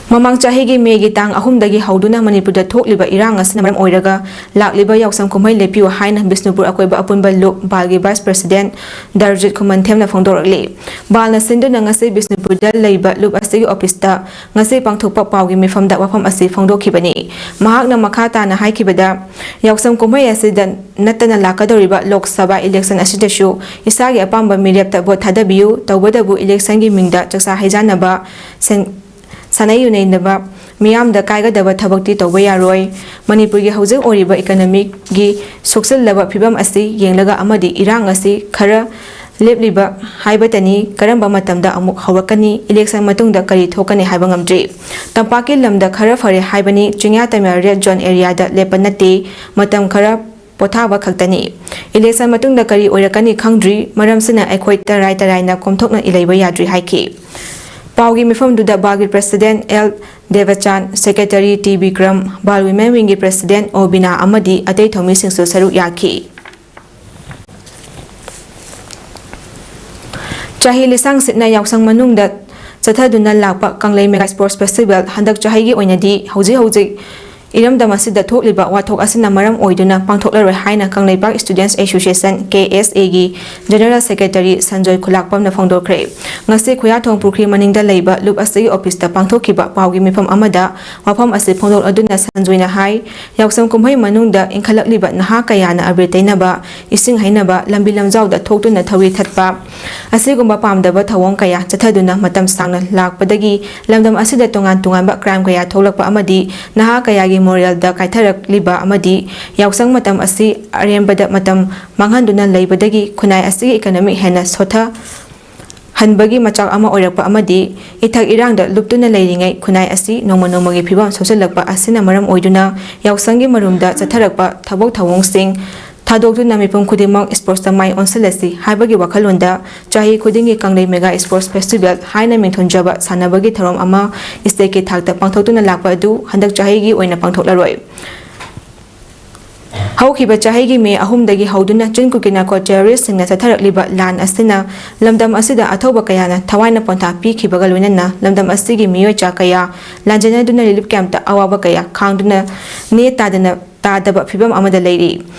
ꯃꯃꯥꯡ ꯆꯍꯤꯒꯤ ꯃꯦꯒꯤ ꯇꯥꯡ ꯑꯍꯨꯝꯗꯒꯤ ꯍꯧꯗꯨꯅ ꯃꯅꯤꯄꯨꯔꯗ ꯊꯣꯛꯂꯤꯕ ꯏꯔꯥꯡ ꯑꯁꯤꯅ ꯃꯔꯝ ꯑꯣꯏꯔꯒ ꯂꯥꯛꯂꯤꯕ ꯌꯥꯎꯁꯪ ꯀꯨꯝꯍꯩ ꯂꯦꯞꯄꯤꯌꯨ ꯍꯥꯏꯅ ꯕꯤꯁꯅꯨꯄꯨꯔ ꯑꯀꯣꯏꯕ ꯑꯄꯨꯟꯕ ꯂꯨꯞ ꯕꯥꯜꯒꯤ ꯚꯥꯏꯁ ꯄ꯭ꯔꯦꯁꯤꯗꯦꯟꯠ ꯗꯔꯖꯤꯠ ꯈꯨꯃꯟꯊꯦꯝꯅ ꯐꯣꯡꯗꯣꯔꯛꯂꯤ꯫ ꯕꯥꯜꯅ ꯁꯤꯟꯗꯨꯅ ꯉꯁꯤ ꯕꯤꯁꯅꯨꯄꯨꯔꯗ ꯂꯩꯕ ꯂꯨꯞ ꯑꯁꯤꯒꯤ ꯑꯣꯐꯤꯁꯇ ꯉꯁꯤ ꯄꯥꯡꯊꯣꯛꯄ ꯄꯥꯎꯒꯤ ꯃꯤꯐꯝꯗ ꯋꯥꯐꯝ ꯑꯁꯤ ꯐꯣꯡꯗꯣꯛꯈꯤꯕꯅꯤ꯫ ꯃꯍꯥꯛꯅ ꯃꯈꯥ ꯇꯥꯅ ꯍꯥꯏꯈꯤꯕꯗ, ꯌꯥꯎꯁꯪ ꯀꯨꯝꯍꯩ ꯑꯁꯤꯗ ꯅꯠꯇꯅ ꯂꯥꯛꯀꯗꯧꯔꯤꯕ ꯂꯣꯛ ꯁꯚꯥ ꯏꯂꯦꯛꯁꯟ ꯑꯁꯤꯗꯁꯨ ꯏꯁꯥꯒꯤ ꯑꯄꯥꯝꯕ ꯃꯤꯔꯦꯞꯇ ꯚꯣꯠ ꯊꯥꯗꯕꯤꯌꯨ, ꯇꯧꯕꯇꯕꯨ ꯏꯂꯦꯛꯁꯟꯒꯤ ꯃꯤꯡꯗ ꯆꯥꯛꯆꯥ ꯍꯩꯖꯥꯟꯅꯕ, ꯁꯦꯟ-, ꯁꯥꯟꯅ ꯌꯨꯅꯩꯅꯕ, ꯃꯤꯌꯥꯝꯗ ꯀꯥꯏꯒꯗꯕ ꯊꯕꯛꯇꯤ ꯇꯧꯕ ꯌꯥꯔꯣꯏ꯫ ꯃꯅꯤꯄꯨꯔꯒꯤ ꯍꯧꯖꯤꯛ ꯑꯣꯏꯔꯤꯕ ꯏꯀꯅꯃꯤꯒꯤ ꯁꯣꯛꯆꯤꯜꯂꯕ ꯐꯤꯕꯝ ꯑꯁꯤ ꯌꯦꯡꯂꯒ ꯑꯃꯗꯤ ꯏꯔꯥꯡ ꯑꯁꯤ ꯈꯔ ꯂꯦꯞꯂꯤꯕ ꯍꯥꯏꯕꯇꯅꯤ, ꯀꯔꯝꯕ ꯃꯇꯝꯗ ꯑꯃꯨꯛ ꯍꯧꯔꯛꯀꯅꯤ, ꯏꯂꯦꯛꯁꯟ ꯃꯇꯨꯡꯗ ꯀꯔꯤ ꯊꯣꯛꯀꯅꯤ ꯍꯥꯏꯕ ꯉꯝꯗ꯭ꯔꯤ꯫ ꯇꯝꯄꯥꯛꯀꯤ ꯂꯝꯗ ꯈꯔ ꯐꯔꯦ ꯍꯥꯏꯕꯅꯤ, ꯆꯤꯡꯌꯥ ꯇꯝꯌꯥ ꯔꯦꯗ ꯖꯣꯟ ꯑꯦꯔꯤꯌꯥꯗ ꯂꯦꯞꯄ ꯅꯠꯇꯦ, ꯃꯇꯝ ꯈꯔ ꯄꯣꯊꯥꯕ ꯈꯛꯇꯅꯤ꯫ ꯏꯂꯦꯛꯁꯟ ꯃꯇꯨꯡꯗ ꯀꯔꯤ ꯑꯣꯏꯔꯛꯀꯅꯤ ꯈꯪꯗ꯭ꯔꯤ, ꯃꯔꯝꯁꯤꯅ ꯑꯩꯈꯣꯏ ꯇꯔꯥꯏ ꯇꯔꯥꯏꯅ ꯀꯣꯝꯊꯣꯛꯅ ꯂꯩꯕ ꯌꯥꯗ꯭ꯔꯤ ꯍꯥꯏꯈꯤ꯫ ꯄꯥꯎꯒꯤ ꯃꯤꯐꯝꯗꯨꯗ ꯕꯥꯜꯒꯤ president L Debchand, secretary T Bikram, ꯕꯥꯜ ꯋꯤꯃꯦꯟ ꯋꯤꯡꯒꯤ ꯄ꯭ꯔꯦꯁꯤꯗꯦꯟꯠ ꯑꯣ ꯕꯤꯅꯥ ꯑꯃꯗꯤ ꯑꯇꯩ ꯊꯧꯃꯤꯁꯤꯡꯁꯨ ꯁꯔꯨꯛ ꯌꯥꯈꯤ꯫ ꯆꯍꯤ ꯂꯤꯁꯥꯡ ꯁꯤꯠꯅ ꯌꯥꯎꯁꯪ ꯃꯅꯨꯡꯗ ꯆꯠꯊꯗꯨꯅ ꯂꯥꯛꯄ ꯀꯪꯂꯩ ꯃꯦꯒꯥ ꯁ꯭ꯄꯣꯔꯠꯁ ꯐꯦꯁꯇꯤꯚꯦꯜ ꯍꯟꯗꯛ ꯆꯍꯤꯒꯤ ꯑꯣꯏꯅꯗꯤ ꯍꯧꯖꯤꯛ ꯍꯧꯖꯤꯛ ꯏꯔꯝꯗꯝ ꯑꯁꯤꯗ ꯊꯣꯛꯂꯤꯕ ꯋꯥꯊꯣꯛ ꯑꯁꯤꯅ ꯃꯔꯝ ꯑꯣꯏꯗꯨꯅ ꯄꯥꯡꯊꯣꯛꯂꯔꯣꯏ ꯍꯥꯏꯅ ꯀꯪꯂꯩꯄꯥꯛ ꯁ꯭ꯇꯨꯗꯦꯟꯠꯁ ꯑꯦꯁꯣꯁꯤꯌꯦꯁꯟ, ꯀꯦ ꯑꯦꯁ ꯑꯦꯒꯤ ꯖꯦꯅꯔꯦꯜ ꯁꯦꯀ꯭ꯔꯦꯇꯔꯤ ꯁꯟꯖꯣꯏ ꯈꯨꯂꯥꯛꯄꯝꯅ ꯐꯣꯡꯗꯣꯛꯈ꯭ꯔꯦ꯫ ꯉꯁꯤ ꯈꯨꯌꯥꯊꯣꯡ ꯄꯨꯈ꯭ꯔꯤ ꯃꯅꯤꯡꯗ ꯂꯩꯕ ꯂꯨꯞ ꯑꯁꯤꯒꯤ ꯑꯣꯐꯤꯁꯇ ꯄꯥꯡꯊꯣꯛꯈꯤꯕ ꯄꯥꯎꯒꯤ ꯃꯤꯐꯝ ꯑꯃꯗ ꯋꯥꯐꯝ ꯑꯁꯤ ꯐꯣꯡꯗꯣꯛꯂꯗꯨꯅ ꯁꯟꯖꯣꯏꯅ ꯍꯥꯏ, ꯌꯥꯎꯁꯪ ꯀꯨꯝꯍꯩ ꯃꯅꯨꯡꯗ ꯏꯟꯈꯠꯂꯛꯂꯤꯕ ꯅꯍꯥ ꯀꯌꯥꯅ ꯑꯕꯦꯔ ꯇꯩꯅꯕ, ꯏꯁꯤꯡ ꯍꯩꯅꯕ, ꯂꯝꯕꯤ ꯂꯝꯖꯥꯎꯗ ꯊꯣꯛꯇꯨꯅ ꯊꯧꯔꯤ ꯊꯠꯄ ꯑꯁꯤꯒꯨꯝꯕ ꯄꯥꯝꯗꯕ ꯊꯧꯑꯣꯡ ꯀꯌꯥ ꯆꯠꯊꯗꯨꯅ ꯃꯇꯝ ꯁꯥꯡꯅ ꯂꯥꯛꯄꯗꯒꯤ ꯂꯝꯗꯝ ꯑꯁꯤꯗ ꯇꯣꯉꯥꯟ ꯇꯣꯉꯥꯟꯕ ꯀ꯭ꯔꯥꯏꯝ ꯀꯌꯥ ꯊꯣꯛꯂꯛꯄ ꯑꯃꯗꯤ ꯅꯍꯥ ꯀꯌꯥꯒꯤ ꯃꯣꯔꯦꯜꯗ ꯀꯥꯏꯊꯔꯛꯂꯤꯕ ꯑꯃꯗꯤ ꯌꯥꯎꯁꯪ ꯃꯇꯝ ꯑꯁꯤ ꯑꯔꯦꯝꯕꯗ ꯃꯇꯝ ꯃꯥꯡꯍꯟꯗꯨꯅ ꯂꯩꯕꯗꯒꯤ ꯈꯨꯟꯅꯥꯏ ꯑꯁꯤꯒꯤ ꯏꯀꯅꯃꯤ ꯍꯦꯟꯅ ꯁꯣꯊ ꯍꯟꯕꯒꯤ ꯃꯆꯥꯛ ꯑꯃ ꯑꯣꯏꯔꯛꯄ ꯑꯃꯗꯤ ꯏꯊꯛ ꯏꯔꯥꯡꯗ ꯂꯨꯞꯇꯨꯅ ꯂꯩꯔꯤꯉꯩ ꯈꯨꯟꯅꯥꯏ ꯑꯁꯤ ꯅꯣꯡꯃ ꯅꯣꯡꯃꯒꯤ ꯐꯤꯕꯝ ꯁꯣꯛꯆꯤꯜꯂꯛꯄ ꯑꯁꯤꯅ ꯃꯔꯝ ꯑꯣꯏꯗꯨꯅ ꯌꯥꯎꯁꯪꯒꯤ ꯃꯔꯨꯝꯗ ꯆꯠꯊꯔꯛꯄ ꯊꯕꯛ ꯊꯧꯑꯣꯡꯁꯤꯡ ꯊꯥꯗꯣꯛꯇꯨꯅ ꯃꯤꯄꯨꯝ ꯈꯨꯗꯤꯡꯃꯛ ꯁ꯭ꯄꯣꯔꯠꯁꯇ ꯃꯥꯏ ꯑꯣꯟꯁꯤꯜꯂꯁꯤ ꯍꯥꯏꯕꯒꯤ ꯋꯥꯈꯜꯂꯣꯟꯗ ꯆꯍꯤ ꯈꯨꯗꯤꯡꯒꯤ ꯀꯪꯂꯩ ꯃꯦꯒꯥ ꯁ꯭ꯄꯣꯔꯠꯁ ꯐꯦꯁꯇꯤꯚꯦꯜ ꯍꯥꯏꯅ ꯃꯤꯡꯊꯣꯟꯖꯕ ꯁꯥꯟꯅꯕꯒꯤ ꯊꯧꯔꯝ ꯑꯃ ꯁ꯭ꯇꯦꯠꯀꯤ ꯊꯥꯛꯇ ꯄꯥꯡꯊꯣꯛꯇꯨꯅ ꯂꯥꯛꯄ ꯑꯗꯨ ꯍꯟꯗꯛ ꯆꯍꯤꯒꯤ ꯑꯣꯏꯅ ꯄꯥꯡꯊꯣꯛꯂꯔꯣꯏ꯫ ꯍꯧꯈꯤꯕ ꯆꯍꯤꯒꯤ ꯃꯦ ꯑꯍꯨꯝꯗꯒꯤ ꯍꯧꯗꯨꯅ ꯆꯤꯟ ꯀꯨꯀꯤ ꯅꯥꯔꯀꯣ ꯇꯦꯔꯣꯔꯤꯁꯁꯤꯡꯅ ꯆꯠꯊꯔꯛꯂꯤꯕ ꯂꯥꯟ ꯑꯁꯤꯅ ꯂꯝꯗꯝ ꯑꯁꯤꯗ ꯑꯊꯧꯕ ꯀꯌꯥꯅ ꯊꯋꯥꯏꯅ ꯄꯣꯟꯊꯥ ꯄꯤꯈꯤꯕꯒ ꯂꯣꯏꯅꯅ ꯂꯝꯗꯝ ꯑꯁꯤꯒꯤ ꯃꯤꯑꯣꯏ ꯆꯥ ꯀꯌꯥ ꯂꯥꯟꯖꯦꯟꯅꯗꯨꯅ ꯔꯤꯂꯤꯐ ꯀꯦꯝꯞꯇ ꯑꯋꯥꯕ ꯀꯌꯥ ꯈꯥꯡꯗꯨꯅ ꯅꯦ ꯇꯥꯗꯅ ꯇꯥꯗꯕ ꯐꯤꯕꯝ ꯑꯃꯗ ꯂꯩꯔꯤ꯫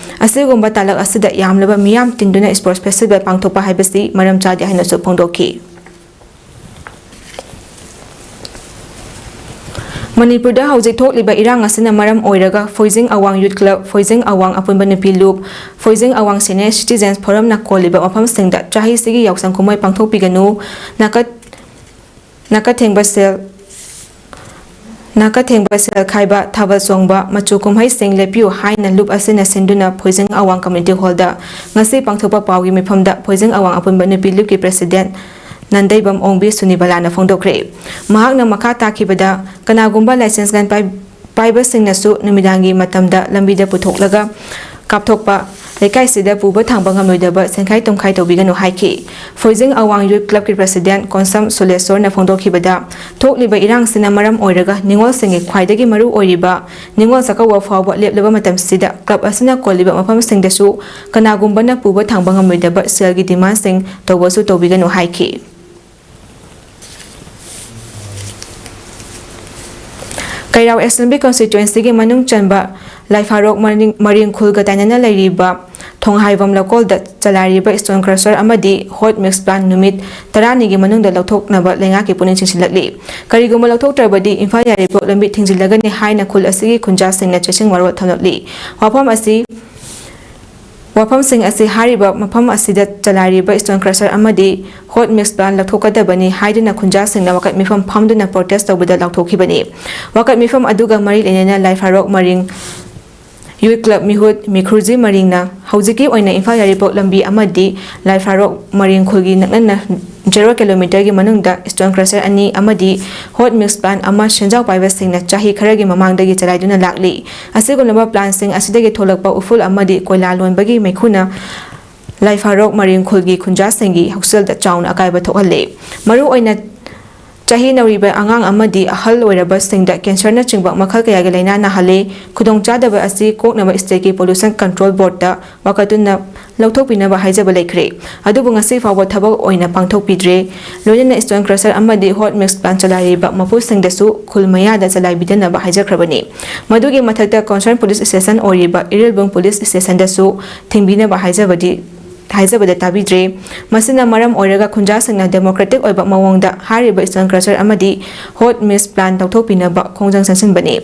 ꯑꯁꯤꯒꯨꯝꯕ ꯇꯥꯂꯛ ꯑꯁꯤꯗ ꯌꯥꯝꯂꯕ ꯃꯤꯌꯥꯝ ꯇꯤꯟꯗꯨꯅ ꯁ꯭ꯄꯣꯔꯠꯁ ꯐꯦꯁꯇꯤꯚꯦꯜ ꯄꯥꯡꯊꯣꯛꯄ ꯍꯥꯏꯕꯁꯤ ꯃꯔꯝ ꯆꯥꯗꯦ ꯍꯥꯏꯅꯁꯨ ꯐꯣꯡꯗꯣꯛꯈꯤ꯫ ꯃꯅꯤꯄꯨꯔꯗ ꯍꯧꯖꯤꯛ ꯊꯣꯛꯂꯤꯕ ꯏꯔꯥꯡ ꯑꯁꯤꯅ ꯃꯔꯝ ꯑꯣꯏꯔꯒ ꯐꯣꯏꯖꯤꯡ ꯑꯋꯥꯡ ꯌꯨꯠ ꯀ꯭ꯂꯕ, ꯐꯣꯏꯖꯤꯡ ꯑꯋꯥꯡ ꯑꯄꯨꯟꯕ ꯅꯨꯄꯤ ꯂꯨꯞ, ꯐꯣꯏꯖꯤꯡ ꯑꯋꯥꯡ ꯁꯦꯅꯤꯌꯔ ꯁꯤꯇꯤꯖꯦꯟꯁ ꯐꯣꯔꯝꯅ ꯀꯣꯜꯂꯤꯕ ꯃꯐꯝꯁꯤꯡꯗ ꯆꯍꯤꯁꯤꯒꯤ ꯌꯥꯎꯁꯪ ꯀꯨꯝꯍꯩ ꯄꯥꯡꯊꯣꯛꯄꯤꯒꯅꯨ, ꯅꯥꯀꯠ-, ꯅꯥꯀꯊꯦꯡꯕ ꯁꯦꯜ, ꯅꯥꯀꯊꯦꯡꯕ ꯁꯦꯜ ꯈꯥꯏꯕ, ꯊꯥꯕꯜ ꯆꯣꯡꯕ, ꯃꯆꯨ ꯀꯨꯝꯍꯩꯁꯤꯡ ꯂꯦꯞꯄꯤꯌꯨ ꯍꯥꯏꯅ ꯂꯨꯞ ꯑꯁꯤꯅ ꯁꯤꯟꯗꯨꯅ ꯐꯣꯏꯖꯤꯡ ꯑꯋꯥꯡ ꯀꯝꯃ꯭ꯌꯨꯅꯤꯇꯤ ꯍꯣꯜꯗ ꯉꯁꯤ ꯄꯥꯡꯊꯣꯛꯄ ꯄꯥꯎꯒꯤ ꯃꯤꯐꯝꯗ ꯐꯣꯏꯖꯤꯡ ꯑꯋꯥꯡ ꯑꯄꯨꯟꯕ ꯅꯨꯄꯤ ꯂꯨꯞꯀꯤ ꯄ꯭ꯔꯦꯁꯤꯗꯦꯟꯠ ꯅꯟꯗꯩꯕꯝ ꯑꯣꯡꯕꯤ ꯁꯨꯅꯤꯕꯂꯥꯅ ꯐꯣꯡꯗꯣꯛꯈ꯭ꯔꯦ꯫ ꯃꯍꯥꯛꯅ ꯃꯈꯥ ꯇꯥꯈꯤꯕꯗ, ꯀꯅꯥꯒꯨꯝꯕ ꯂꯥꯏꯁꯦꯟꯁ ꯒꯟ ꯄꯥꯏ-, ꯄꯥꯏꯕꯁꯤꯡꯅꯁꯨ ꯅꯨꯃꯤꯗꯥꯡꯒꯤ ꯃꯇꯝꯗ ꯂꯝꯕꯤꯗ ꯄꯨꯊꯣꯛꯂꯒ ꯀꯥꯞꯊꯣꯛꯄ, ꯂꯩꯀꯥꯏꯁꯤꯗ ꯄꯨꯕ ꯊꯥꯡꯕ ꯉꯝꯂꯣꯏꯗꯕ ꯁꯦꯟꯈꯥꯏ ꯇꯨꯝꯈꯥꯏ ꯇꯧꯕꯤꯒꯅꯨ ꯍꯥꯏꯈꯤ꯫ ꯐꯣꯏꯖꯤꯡ ꯑꯋꯥꯡ ꯌꯨꯠ ꯀ꯭ꯂꯕꯀꯤ ꯄ꯭ꯔꯦꯁꯤꯗꯦꯟꯠ ꯀꯣꯟꯁꯝ ꯁꯨꯂꯦꯁꯣꯔꯅ ꯐꯣꯡꯗꯣꯛꯈꯤꯕꯗ, ꯊꯣꯛꯂꯤꯕ ꯏꯔꯥꯡꯁꯤꯅ ꯃꯔꯝ ꯑꯣꯏꯔꯒ ꯅꯤꯉꯣꯜꯁꯤꯡꯒꯤ ꯈ꯭ꯋꯥꯏꯗꯒꯤ ꯃꯔꯨ ꯑꯣꯏꯔꯤꯕ ꯅꯤꯉꯣꯜ ꯆꯥꯛꯀꯧꯕ ꯐꯥꯎꯕ ꯂꯦꯞꯂꯕ ꯃꯇꯝꯁꯤꯗ ꯀ꯭ꯂꯕ ꯑꯁꯤꯅ ꯀꯣꯜꯂꯤꯕ ꯃꯐꯝꯁꯤꯡꯗꯁꯨ ꯀꯅꯥꯒꯨꯝꯕꯅ ꯄꯨꯕ ꯊꯥꯡꯕ ꯉꯝꯂꯣꯏꯗꯕ ꯁꯦꯜꯒꯤ ꯗꯤꯃꯥꯟꯁꯤꯡ ꯇꯧꯕꯁꯨ ꯇꯧꯕꯤꯒꯅꯨ ꯍꯥꯏꯈꯤ꯫ ꯀꯩꯔꯥꯎ ꯑꯦꯁꯦꯝꯕ꯭ꯂꯤ ꯀꯟꯁꯇꯤꯇ꯭ꯋꯦꯟꯁꯤꯒꯤ ꯃꯅꯨꯡ ꯆꯟꯕ ꯂꯥꯏꯐꯥꯔꯣꯛ ꯃꯔꯤꯡ-, ꯃꯔꯤꯡ ꯈꯨꯜꯒ ꯇꯥꯏꯅꯅ ꯂꯩꯔꯤꯕ ꯊꯣꯡꯍꯥꯏꯕꯝ ꯂꯧꯀꯣꯜꯗ ꯆꯂꯥꯏꯔꯤꯕ ꯁ꯭ꯇꯣꯟ ꯀ꯭ꯔꯁꯔ ꯑꯃꯗꯤ ꯍꯣꯠ ꯃꯤꯛꯁ ꯄ꯭ꯂꯥꯟ ꯅꯨꯃꯤꯠ ꯇꯔꯥꯅꯤꯒꯤ ꯃꯅꯨꯡꯗ ꯂꯧꯊꯣꯛꯅꯕ ꯂꯩꯉꯥꯛꯀꯤ ꯄꯨꯛꯅꯤꯡ ꯆꯤꯡꯁꯤꯜꯂꯛꯂꯤ꯫ ꯀꯔꯤꯒꯨꯝꯕ ꯂꯧꯊꯣꯛꯇ꯭ꯔꯕꯗꯤ ꯏꯝꯐꯥꯜ ꯌꯥꯏꯔꯤꯄꯣꯛ ꯂꯝꯕꯤ ꯊꯤꯡꯖꯤꯜꯂꯒꯅꯤ ꯍꯥꯏꯅ ꯈꯨꯜ ꯑꯁꯤꯒꯤ ꯈꯨꯟꯖꯥꯁꯤꯡꯅ ꯆꯦꯛꯁꯤꯟ ꯋꯥꯔꯣꯜ ꯊꯝꯂꯛꯂꯤ꯫ ꯋꯥꯐꯝ ꯑꯁꯤ ꯋꯥꯐꯝꯁꯤꯡ ꯑꯁꯤ ꯍꯥꯏꯔꯤꯕ ꯃꯐꯝ ꯑꯁꯤꯗ ꯆꯂꯥꯏꯔꯤꯕ ꯁ꯭ꯇꯣꯟ ꯀ꯭ꯔꯁꯔ ꯑꯃꯗꯤ ꯍꯣꯠ ꯃꯤꯛꯁ ꯄ꯭ꯂꯥꯟ ꯂꯧꯊꯣꯛꯀꯗꯕꯅꯤ ꯍꯥꯏꯗꯨꯅ ꯈꯨꯟꯖꯥꯁꯤꯡꯅ ꯋꯥꯀꯠ ꯃꯤꯐꯝ ꯐꯝꯗꯨꯅ ꯄ꯭ꯔꯣꯇꯦꯁ ꯇꯧꯕꯗ ꯂꯥꯎꯊꯣꯛꯈꯤꯕꯅꯤ꯫ ꯋꯥꯀꯠ ꯃꯤꯐꯝ ꯑꯗꯨꯒ ꯃꯔꯤ ꯂꯩꯅꯅ ꯂꯥꯏꯐꯥꯔꯣꯛ ꯃꯔꯤꯡ ꯌꯨꯠ ꯀ꯭ꯂꯕ ꯃꯤꯍꯨꯠ ꯃꯤꯈꯨꯔꯖꯤ ꯃꯔꯤꯡꯅ ꯍꯧꯖꯤꯛꯀꯤ ꯑꯣꯏꯅ ꯏꯝꯐꯥꯜ ꯌꯥꯏꯔꯤꯄꯣꯛ ꯂꯝꯕꯤ ꯑꯃꯗꯤ ꯂꯥꯏꯐꯥꯔꯣꯛ ꯃꯔꯤꯡ ꯈꯨꯜꯒꯤ ꯅꯛꯅꯅ ꯖꯦꯔꯣ ꯀꯤꯂꯣꯃꯤꯇꯔꯒꯤ ꯃꯅꯨꯡꯗ ꯁ꯭ꯇꯣꯟ ꯀ꯭ꯔꯁꯔ ꯑꯅꯤ ꯑꯃꯗꯤ ꯍꯣꯠ ꯃꯤꯛꯁ ꯄ꯭ꯂꯥꯟ ꯑꯃ ꯁꯦꯟꯖꯥꯎ ꯄꯥꯏꯕꯁꯤꯡꯅ ꯆꯍꯤ ꯈꯔꯒꯤ ꯃꯃꯥꯡꯗꯒꯤ ꯆꯂꯥꯏꯗꯨꯅ ꯂꯥꯛꯂꯤ꯫ ꯑꯁꯤꯒꯨꯝꯂꯕ ꯄ꯭ꯂꯥꯟꯁꯤꯡ ꯑꯁꯤꯗꯒꯤ ꯊꯣꯛꯂꯛꯄ ꯎꯐꯨꯜ ꯑꯃꯗꯤ ꯀꯣꯏꯂꯥ ꯂꯣꯟꯕꯒꯤ ꯃꯩꯈꯨꯅ ꯂꯥꯏꯐꯥꯔꯣꯛ ꯃꯔꯤꯡ ꯈꯨꯜꯒꯤ ꯈꯨꯟꯖꯥꯁꯤꯡꯒꯤ ꯍꯛꯁꯦꯜꯗ ꯆꯥꯎꯅ ꯑꯀꯥꯏꯕ ꯊꯣꯛꯍꯜꯂꯦ꯫ ꯃꯔꯨꯑꯣꯏꯅ ꯆꯍꯤ ꯅꯧꯔꯤꯕ ꯑꯉꯥꯡ ꯑꯃꯗꯤ ꯑꯍꯜ ꯑꯣꯏꯔꯕꯁꯤꯡꯗ ꯀꯦꯟꯁꯔꯅꯆꯤꯡꯕ ꯃꯈꯜ ꯀꯌꯥꯒꯤ ꯂꯥꯏꯅꯥ ꯅꯥꯍꯜꯂꯤ꯫ ꯈꯨꯗꯣꯡꯆꯥꯗꯕ ꯑꯁꯤ ꯀꯣꯛꯅꯕ ꯁ꯭ꯇꯦꯠꯀꯤ ꯄꯣꯂꯨꯁꯟ ꯀꯟꯇ꯭ꯔꯣꯜ ꯕꯣꯔꯗꯇ ꯋꯥꯀꯠꯇꯨꯅ ꯂꯧꯊꯣꯛꯄꯤꯅꯕ ꯍꯥꯏꯖꯕ ꯂꯩꯈ꯭ꯔꯦ꯫ ꯑꯗꯨꯕꯨ ꯉꯁꯤ ꯐꯥꯎꯕ ꯊꯕꯛ ꯑꯣꯏꯅ ꯄꯥꯡꯊꯣꯛꯄꯤꯗ꯭ꯔꯦ꯫ ꯂꯣꯏꯅꯅ stone crusher ꯑꯃꯗꯤ hot mix plant ꯆꯂꯥꯏꯔꯤꯕ ꯃꯄꯨꯁꯤꯡꯗꯁꯨ ꯈꯨꯜ ꯃꯌꯥꯗ ꯆꯂꯥꯏꯕꯤꯗꯅꯕ ꯍꯥꯏꯖꯈ꯭ꯔꯕꯅꯤ꯫ ꯃꯗꯨꯒꯤ ꯃꯊꯛꯇ concern police station ꯑꯣꯏꯔꯤꯕ ꯏꯔꯤꯜꯕꯨꯡ police stationꯗꯁꯨ ꯊꯤꯡꯕꯤꯅꯕ ꯍꯥꯏꯖꯕꯗꯤ ꯍꯥꯏꯖꯕꯗ ꯇꯥꯕꯤꯗ꯭ꯔꯦ꯫ ꯃꯁꯤꯅ ꯃꯔꯝ ꯑꯣꯏꯔꯒ ꯈꯨꯟꯖꯥꯁꯤꯡꯅ democratic ꯑꯣꯏꯕ ꯃꯑꯣꯡꯗ ꯍꯥꯏꯔꯤꯕ stone crusher ꯑꯃꯗꯤ hot mix plant ꯂꯧꯊꯣꯛꯄꯤꯅꯕ ꯈꯣꯡꯖꯪ ꯆꯪꯁꯤꯟꯕꯅꯤ꯫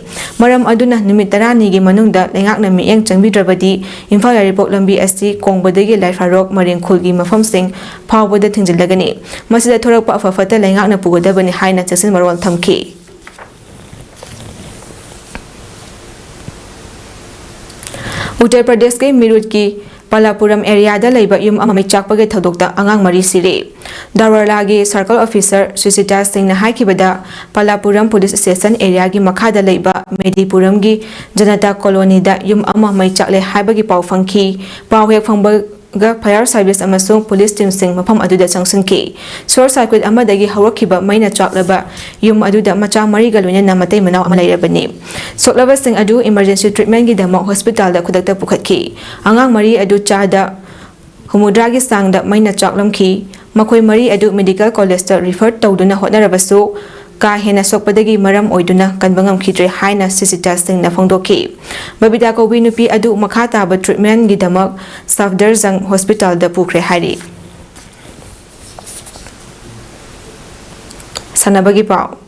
ꯃꯔꯝ ꯑꯗꯨꯅ ꯅꯨꯃꯤꯠ ꯇꯔꯥꯅꯤꯒꯤ ꯃꯅꯨꯡꯗ ꯂꯩꯉꯥꯛꯅ ꯃꯤꯠꯌꯦꯡ ꯆꯪꯕꯤꯗ꯭ꯔꯕꯗꯤ ꯏꯝꯐꯥꯜ ꯌꯥꯏꯔꯤꯄꯣꯛ ꯂꯝꯕꯤ ꯑꯁꯤ ꯀꯣꯡꯕꯗꯒꯤ ꯂꯥꯏꯐꯥꯔꯣꯛ ꯃꯔꯤꯡ ꯈꯨꯜꯒꯤ ꯃꯐꯝꯁꯤꯡ ꯐꯥꯎꯕꯗ ꯊꯤꯡꯖꯤꯜꯂꯒꯅꯤ꯫ ꯃꯁꯤꯗ ꯊꯣꯔꯛꯄ ꯑꯐ ꯐꯠꯇ ꯂꯩꯉꯥꯛꯅ ꯄꯨꯒꯗꯕꯅꯤ ꯍꯥꯏꯅ ꯆꯦꯛꯁꯤꯟ ꯃꯔꯣꯜ ꯊꯝꯈꯤ꯫ ꯎꯠꯇꯔ ꯄ꯭ꯔꯗꯦꯁꯀꯤ ꯃꯤꯔꯨꯠꯀꯤ ꯄꯂꯥꯄꯨꯔꯝ ꯑꯦꯔꯤꯌꯥꯗ ꯂꯩꯕ ꯌꯨꯝ ꯑꯃ ꯃꯩ ꯆꯥꯛꯄꯒꯤ ꯊꯧꯗꯣꯛꯇ ꯑꯉꯥꯡ ꯃꯔꯤ ꯁꯤꯔꯦ꯫ ꯗꯥꯔꯋꯥꯂꯥꯒꯤ circle officer ꯁꯨꯁꯤꯇꯥ ꯁꯤꯡꯅ ꯍꯥꯏꯈꯤꯕꯗ, ꯄꯂꯥꯄꯨꯔꯝ police station areaꯒꯤ ꯃꯈꯥꯗ ꯂꯩꯕ ꯃꯦꯗꯤꯄꯨꯔꯝꯒꯤ ꯖꯅꯇꯥ colonyꯗ ꯌꯨꯝ ꯑꯃ ꯃꯩ ꯆꯥꯛꯂꯦ ꯍꯥꯏꯕꯒꯤ ꯄꯥꯎ ꯐꯪꯈꯤ꯫ ꯄꯥꯎ ꯍꯦꯛ ꯐꯪꯕꯒ fire service ꯑꯃꯁꯨꯡ police teamꯁꯤꯡ ꯃꯐꯝ ꯑꯗꯨꯗ ꯆꯪꯁꯤꯟꯈꯤ꯫ Short circuit ꯑꯃꯗꯒꯤ ꯍꯧꯔꯛꯈꯤꯕ ꯃꯩꯅ ꯆꯥꯛꯂꯕ ꯌꯨꯝ ꯑꯗꯨꯗ ꯃꯆꯥ ꯃꯔꯤꯒ ꯂꯣꯏꯅꯅ ꯃꯇꯩ ꯃꯅꯥꯎ ꯑꯃ ꯂꯩꯔꯕꯅꯤ꯫ ꯁꯣꯛꯂꯕꯁꯤꯡ ꯑꯗꯨ emergency treatmentꯒꯤꯗꯃꯛ hospitalꯗ ꯈꯨꯗꯛꯇ ꯄꯨꯈꯠꯈꯤ꯫ ꯑꯉꯥꯡ ꯃꯔꯤ ꯑꯗꯨ ꯆꯥꯗ ꯍꯨꯝꯐꯨꯇꯔꯥꯒꯤ ꯆꯥꯡꯗ ꯃꯩꯅ ꯆꯥꯛꯂꯝꯈꯤ꯫ ꯃꯈꯣꯏ ꯃꯔꯤ ꯑꯗꯨ medical collegeꯇ refer ꯇꯧꯗꯨꯅ ꯍꯣꯠꯅꯔꯕꯁꯨ, ꯀꯥ ꯍꯦꯟꯅ ꯁꯣꯛꯄꯗꯒꯤ ꯃꯔꯝ ꯑꯣꯏꯗꯨꯅ ꯀꯟꯕ ꯉꯝꯈꯤꯗ꯭ꯔꯦ ꯍꯥꯏꯅ ꯁꯤꯁꯤꯇꯥꯁꯤꯡꯅ ꯐꯣꯡꯗꯣꯛꯈꯤ꯫ ꯕꯕꯤꯇꯥ ꯀꯧꯕꯤ ꯅꯨꯄꯤ ꯑꯗꯨ ꯃꯈꯥ ꯇꯥꯕ treatmentꯒꯤꯗꯃꯛ ꯁꯐꯗꯔꯖꯪ hospitalꯗ ꯄꯨꯈ꯭ꯔꯦ ꯍꯥꯏꯔꯤ꯫ ꯁꯥꯟꯅꯕꯒꯤ ꯄꯥꯎ꯫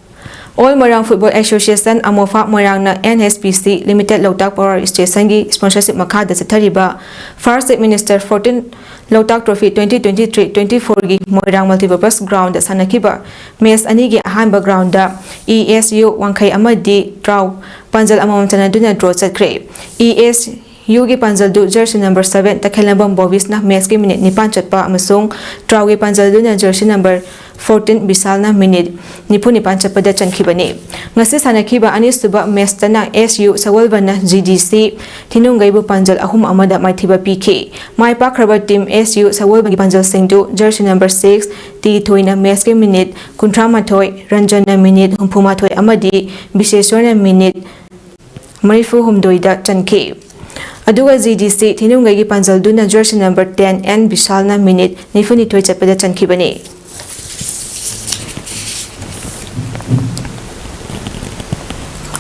All Moirang Football Association, ꯑꯃꯣꯐꯥ, ꯃꯣꯏꯔꯥꯡꯅ NHPC Limited ꯂꯣꯛꯇꯥꯛ Power Stationꯒꯤ sponsorship ꯃꯈꯥꯗ ꯆꯠꯊꯔꯤꯕ First Chief Minister fourteen ꯂꯣꯛꯇꯥꯛ Trophy twenty twenty-three twenty-fourꯒꯤ ꯃꯣꯏꯔꯥꯡ multipurpose groundꯗ ꯁꯥꯟꯅꯈꯤꯕ match ꯑꯅꯤꯒꯤ ꯑꯍꯥꯟꯕ groundꯗ ESU ꯋꯥꯡꯈꯩ ꯑꯃꯗꯤ ꯇ꯭ꯔꯥꯎ ꯄꯥꯟꯖꯜ ꯑꯃꯃꯝ ꯆꯟꯅꯗꯨꯅ draw ꯆꯠꯈ꯭ꯔꯦ꯫ ES ꯌꯨꯒꯤ ꯄꯥꯟꯖꯜꯗꯨ ꯖꯔꯁꯤ ꯅꯝꯕꯔ ꯁꯚꯦꯟ ꯇꯈꯦꯜꯂꯝꯕꯝ ꯕꯣꯕꯤꯁꯅ ꯃꯦꯁꯀꯤ ꯃꯤꯅꯤꯠ ꯅꯤꯄꯥꯟ ꯆꯠꯄ ꯑꯃꯁꯨꯡ ꯇ꯭ꯔꯥꯎꯒꯤ ꯄꯥꯟꯖꯜꯗꯨꯅ ꯖꯔꯁꯤ ꯅꯝꯕꯔ ꯐꯣꯔꯇꯤꯟ ꯕꯤꯁꯥꯜꯅ ꯃꯤꯅꯤꯠ ꯅꯤꯐꯨ ꯅꯤꯄꯥꯟ ꯆꯠꯄꯗ ꯆꯟꯈꯤꯕꯅꯤ꯫ ꯉꯁꯤ ꯁꯥꯟꯅꯈꯤꯕ ꯑꯅꯤꯁꯨꯕ ꯃꯦꯁꯇꯅ ꯑꯦꯁ ꯌꯨ ꯁꯒꯣꯜꯕꯟꯅ ꯖꯤ ꯗꯤ ꯁꯤ ꯊꯤꯅꯨꯡꯒꯩꯕꯨ ꯄꯥꯟꯖꯜ ꯑꯍꯨꯝ ꯑꯃꯗ ꯃꯥꯏꯊꯤꯕ ꯄꯤꯈꯤ꯫ ꯃꯥꯏ ꯄꯥꯛꯈ꯭ꯔꯕ ꯇꯤꯝ ꯑꯦꯁ ꯌꯨ ꯁꯒꯣꯜꯕꯟꯒꯤ ꯄꯥꯟꯖꯜꯁꯤꯡꯗꯨ ꯖꯔꯁꯤ ꯅꯝꯕꯔ ꯁꯤꯛꯁ ꯇꯤ ꯊꯣꯏꯅ ꯃꯦꯁꯀꯤ ꯃꯤꯅꯤꯠ ꯀꯨꯟꯊ꯭ꯔꯥ ꯃꯥꯊꯣꯏ, ꯔꯟꯖꯟꯅ ꯃꯤꯅꯤꯠ ꯍꯨꯝꯐꯨ ꯃꯥꯊꯣꯏ ꯑꯃꯗꯤ ꯕꯤꯁꯦꯁꯣꯔꯅ ꯃꯤꯅꯤꯠ ꯃꯔꯤꯐꯨ ꯍꯨꯝꯗꯣꯏꯗ ꯆꯟꯈꯤ꯫ ꯑꯗꯨꯒ ꯖꯤ ꯗꯤ ꯁꯤ ꯊꯤꯅꯨꯡꯒꯩꯒꯤ ꯄꯥꯟꯖꯜꯗꯨꯅ ꯖꯔꯁꯤ ꯅꯝꯕꯔ ꯇꯦꯟ ꯑꯦꯟ ꯕꯤꯁꯥꯜꯅ ꯃꯤꯅꯤꯠ ꯅꯤꯐꯨꯅꯤꯊꯣꯏ ꯆꯠꯄꯗ ꯆꯟꯈꯤꯕꯅꯤ꯫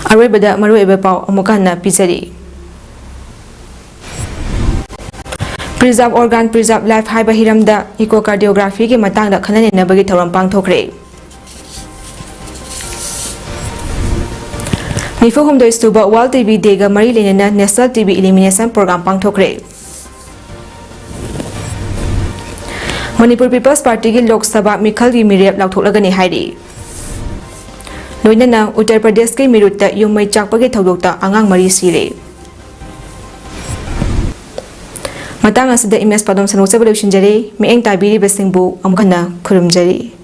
ꯑꯔꯣꯏꯕꯗ ꯃꯔꯨꯑꯣꯏꯕ ꯄꯥꯎ ꯑꯃꯨꯛ ꯍꯟꯅ ꯄꯤꯖꯔꯤ꯫ Preserve Organ, Preserve Life ꯍꯥꯏꯕ ꯍꯤꯔꯝꯗ echocardiographyꯒꯤ ꯃꯇꯥꯡꯗ ꯈꯟꯅ ꯅꯩꯅꯕꯒꯤ ꯊꯧꯔꯝ ꯄꯥꯡꯊꯣꯛꯈ꯭ꯔꯦ꯫ ꯅꯤꯐꯨ ꯍꯨꯝꯗꯣꯏ ꯁꯨꯕ World ꯇꯤ ꯕꯤ Dayꯒ ꯃꯔꯤ ꯂꯩꯅꯅ National T B Elimination Program ꯄꯥꯡꯊꯣꯛꯈ꯭ꯔꯦ꯫ ꯃꯅꯤꯄꯨꯔ People's Partyꯒꯤ ꯂꯣꯛ ꯁꯚꯥ ꯃꯤꯈꯜꯒꯤ ꯃꯤꯔꯦꯞ ꯂꯥꯎꯊꯣꯛꯂꯒꯅꯤ ꯍꯥꯏꯔꯤ꯫ ꯂꯣꯏꯅꯅ ꯎꯠꯇꯔ ꯄ꯭ꯔꯗꯦꯁꯀꯤ ꯃꯤꯔꯨꯠꯇ ꯌꯨꯝ ꯃꯩ ꯆꯥꯛꯄꯒꯤ ꯊꯧꯗꯣꯛꯇ ꯑꯉꯥꯡ ꯃꯔꯤ ꯁꯤꯔꯦ꯫ ꯃꯇꯥꯡ ꯑꯁꯤꯗ ꯏꯃꯦꯖ ꯄꯥꯎꯗꯝ ꯁꯟꯗꯣꯛꯆꯕ ꯂꯣꯏꯁꯤꯟꯖꯔꯦ꯫ ꯃꯤꯠꯌꯦꯡ ꯇꯥꯕꯤꯔꯤꯕꯁꯤꯡꯕꯨ ꯑꯃꯨꯛ ꯍꯟꯅ ꯈꯨꯔꯨꯝꯖꯔꯤ꯫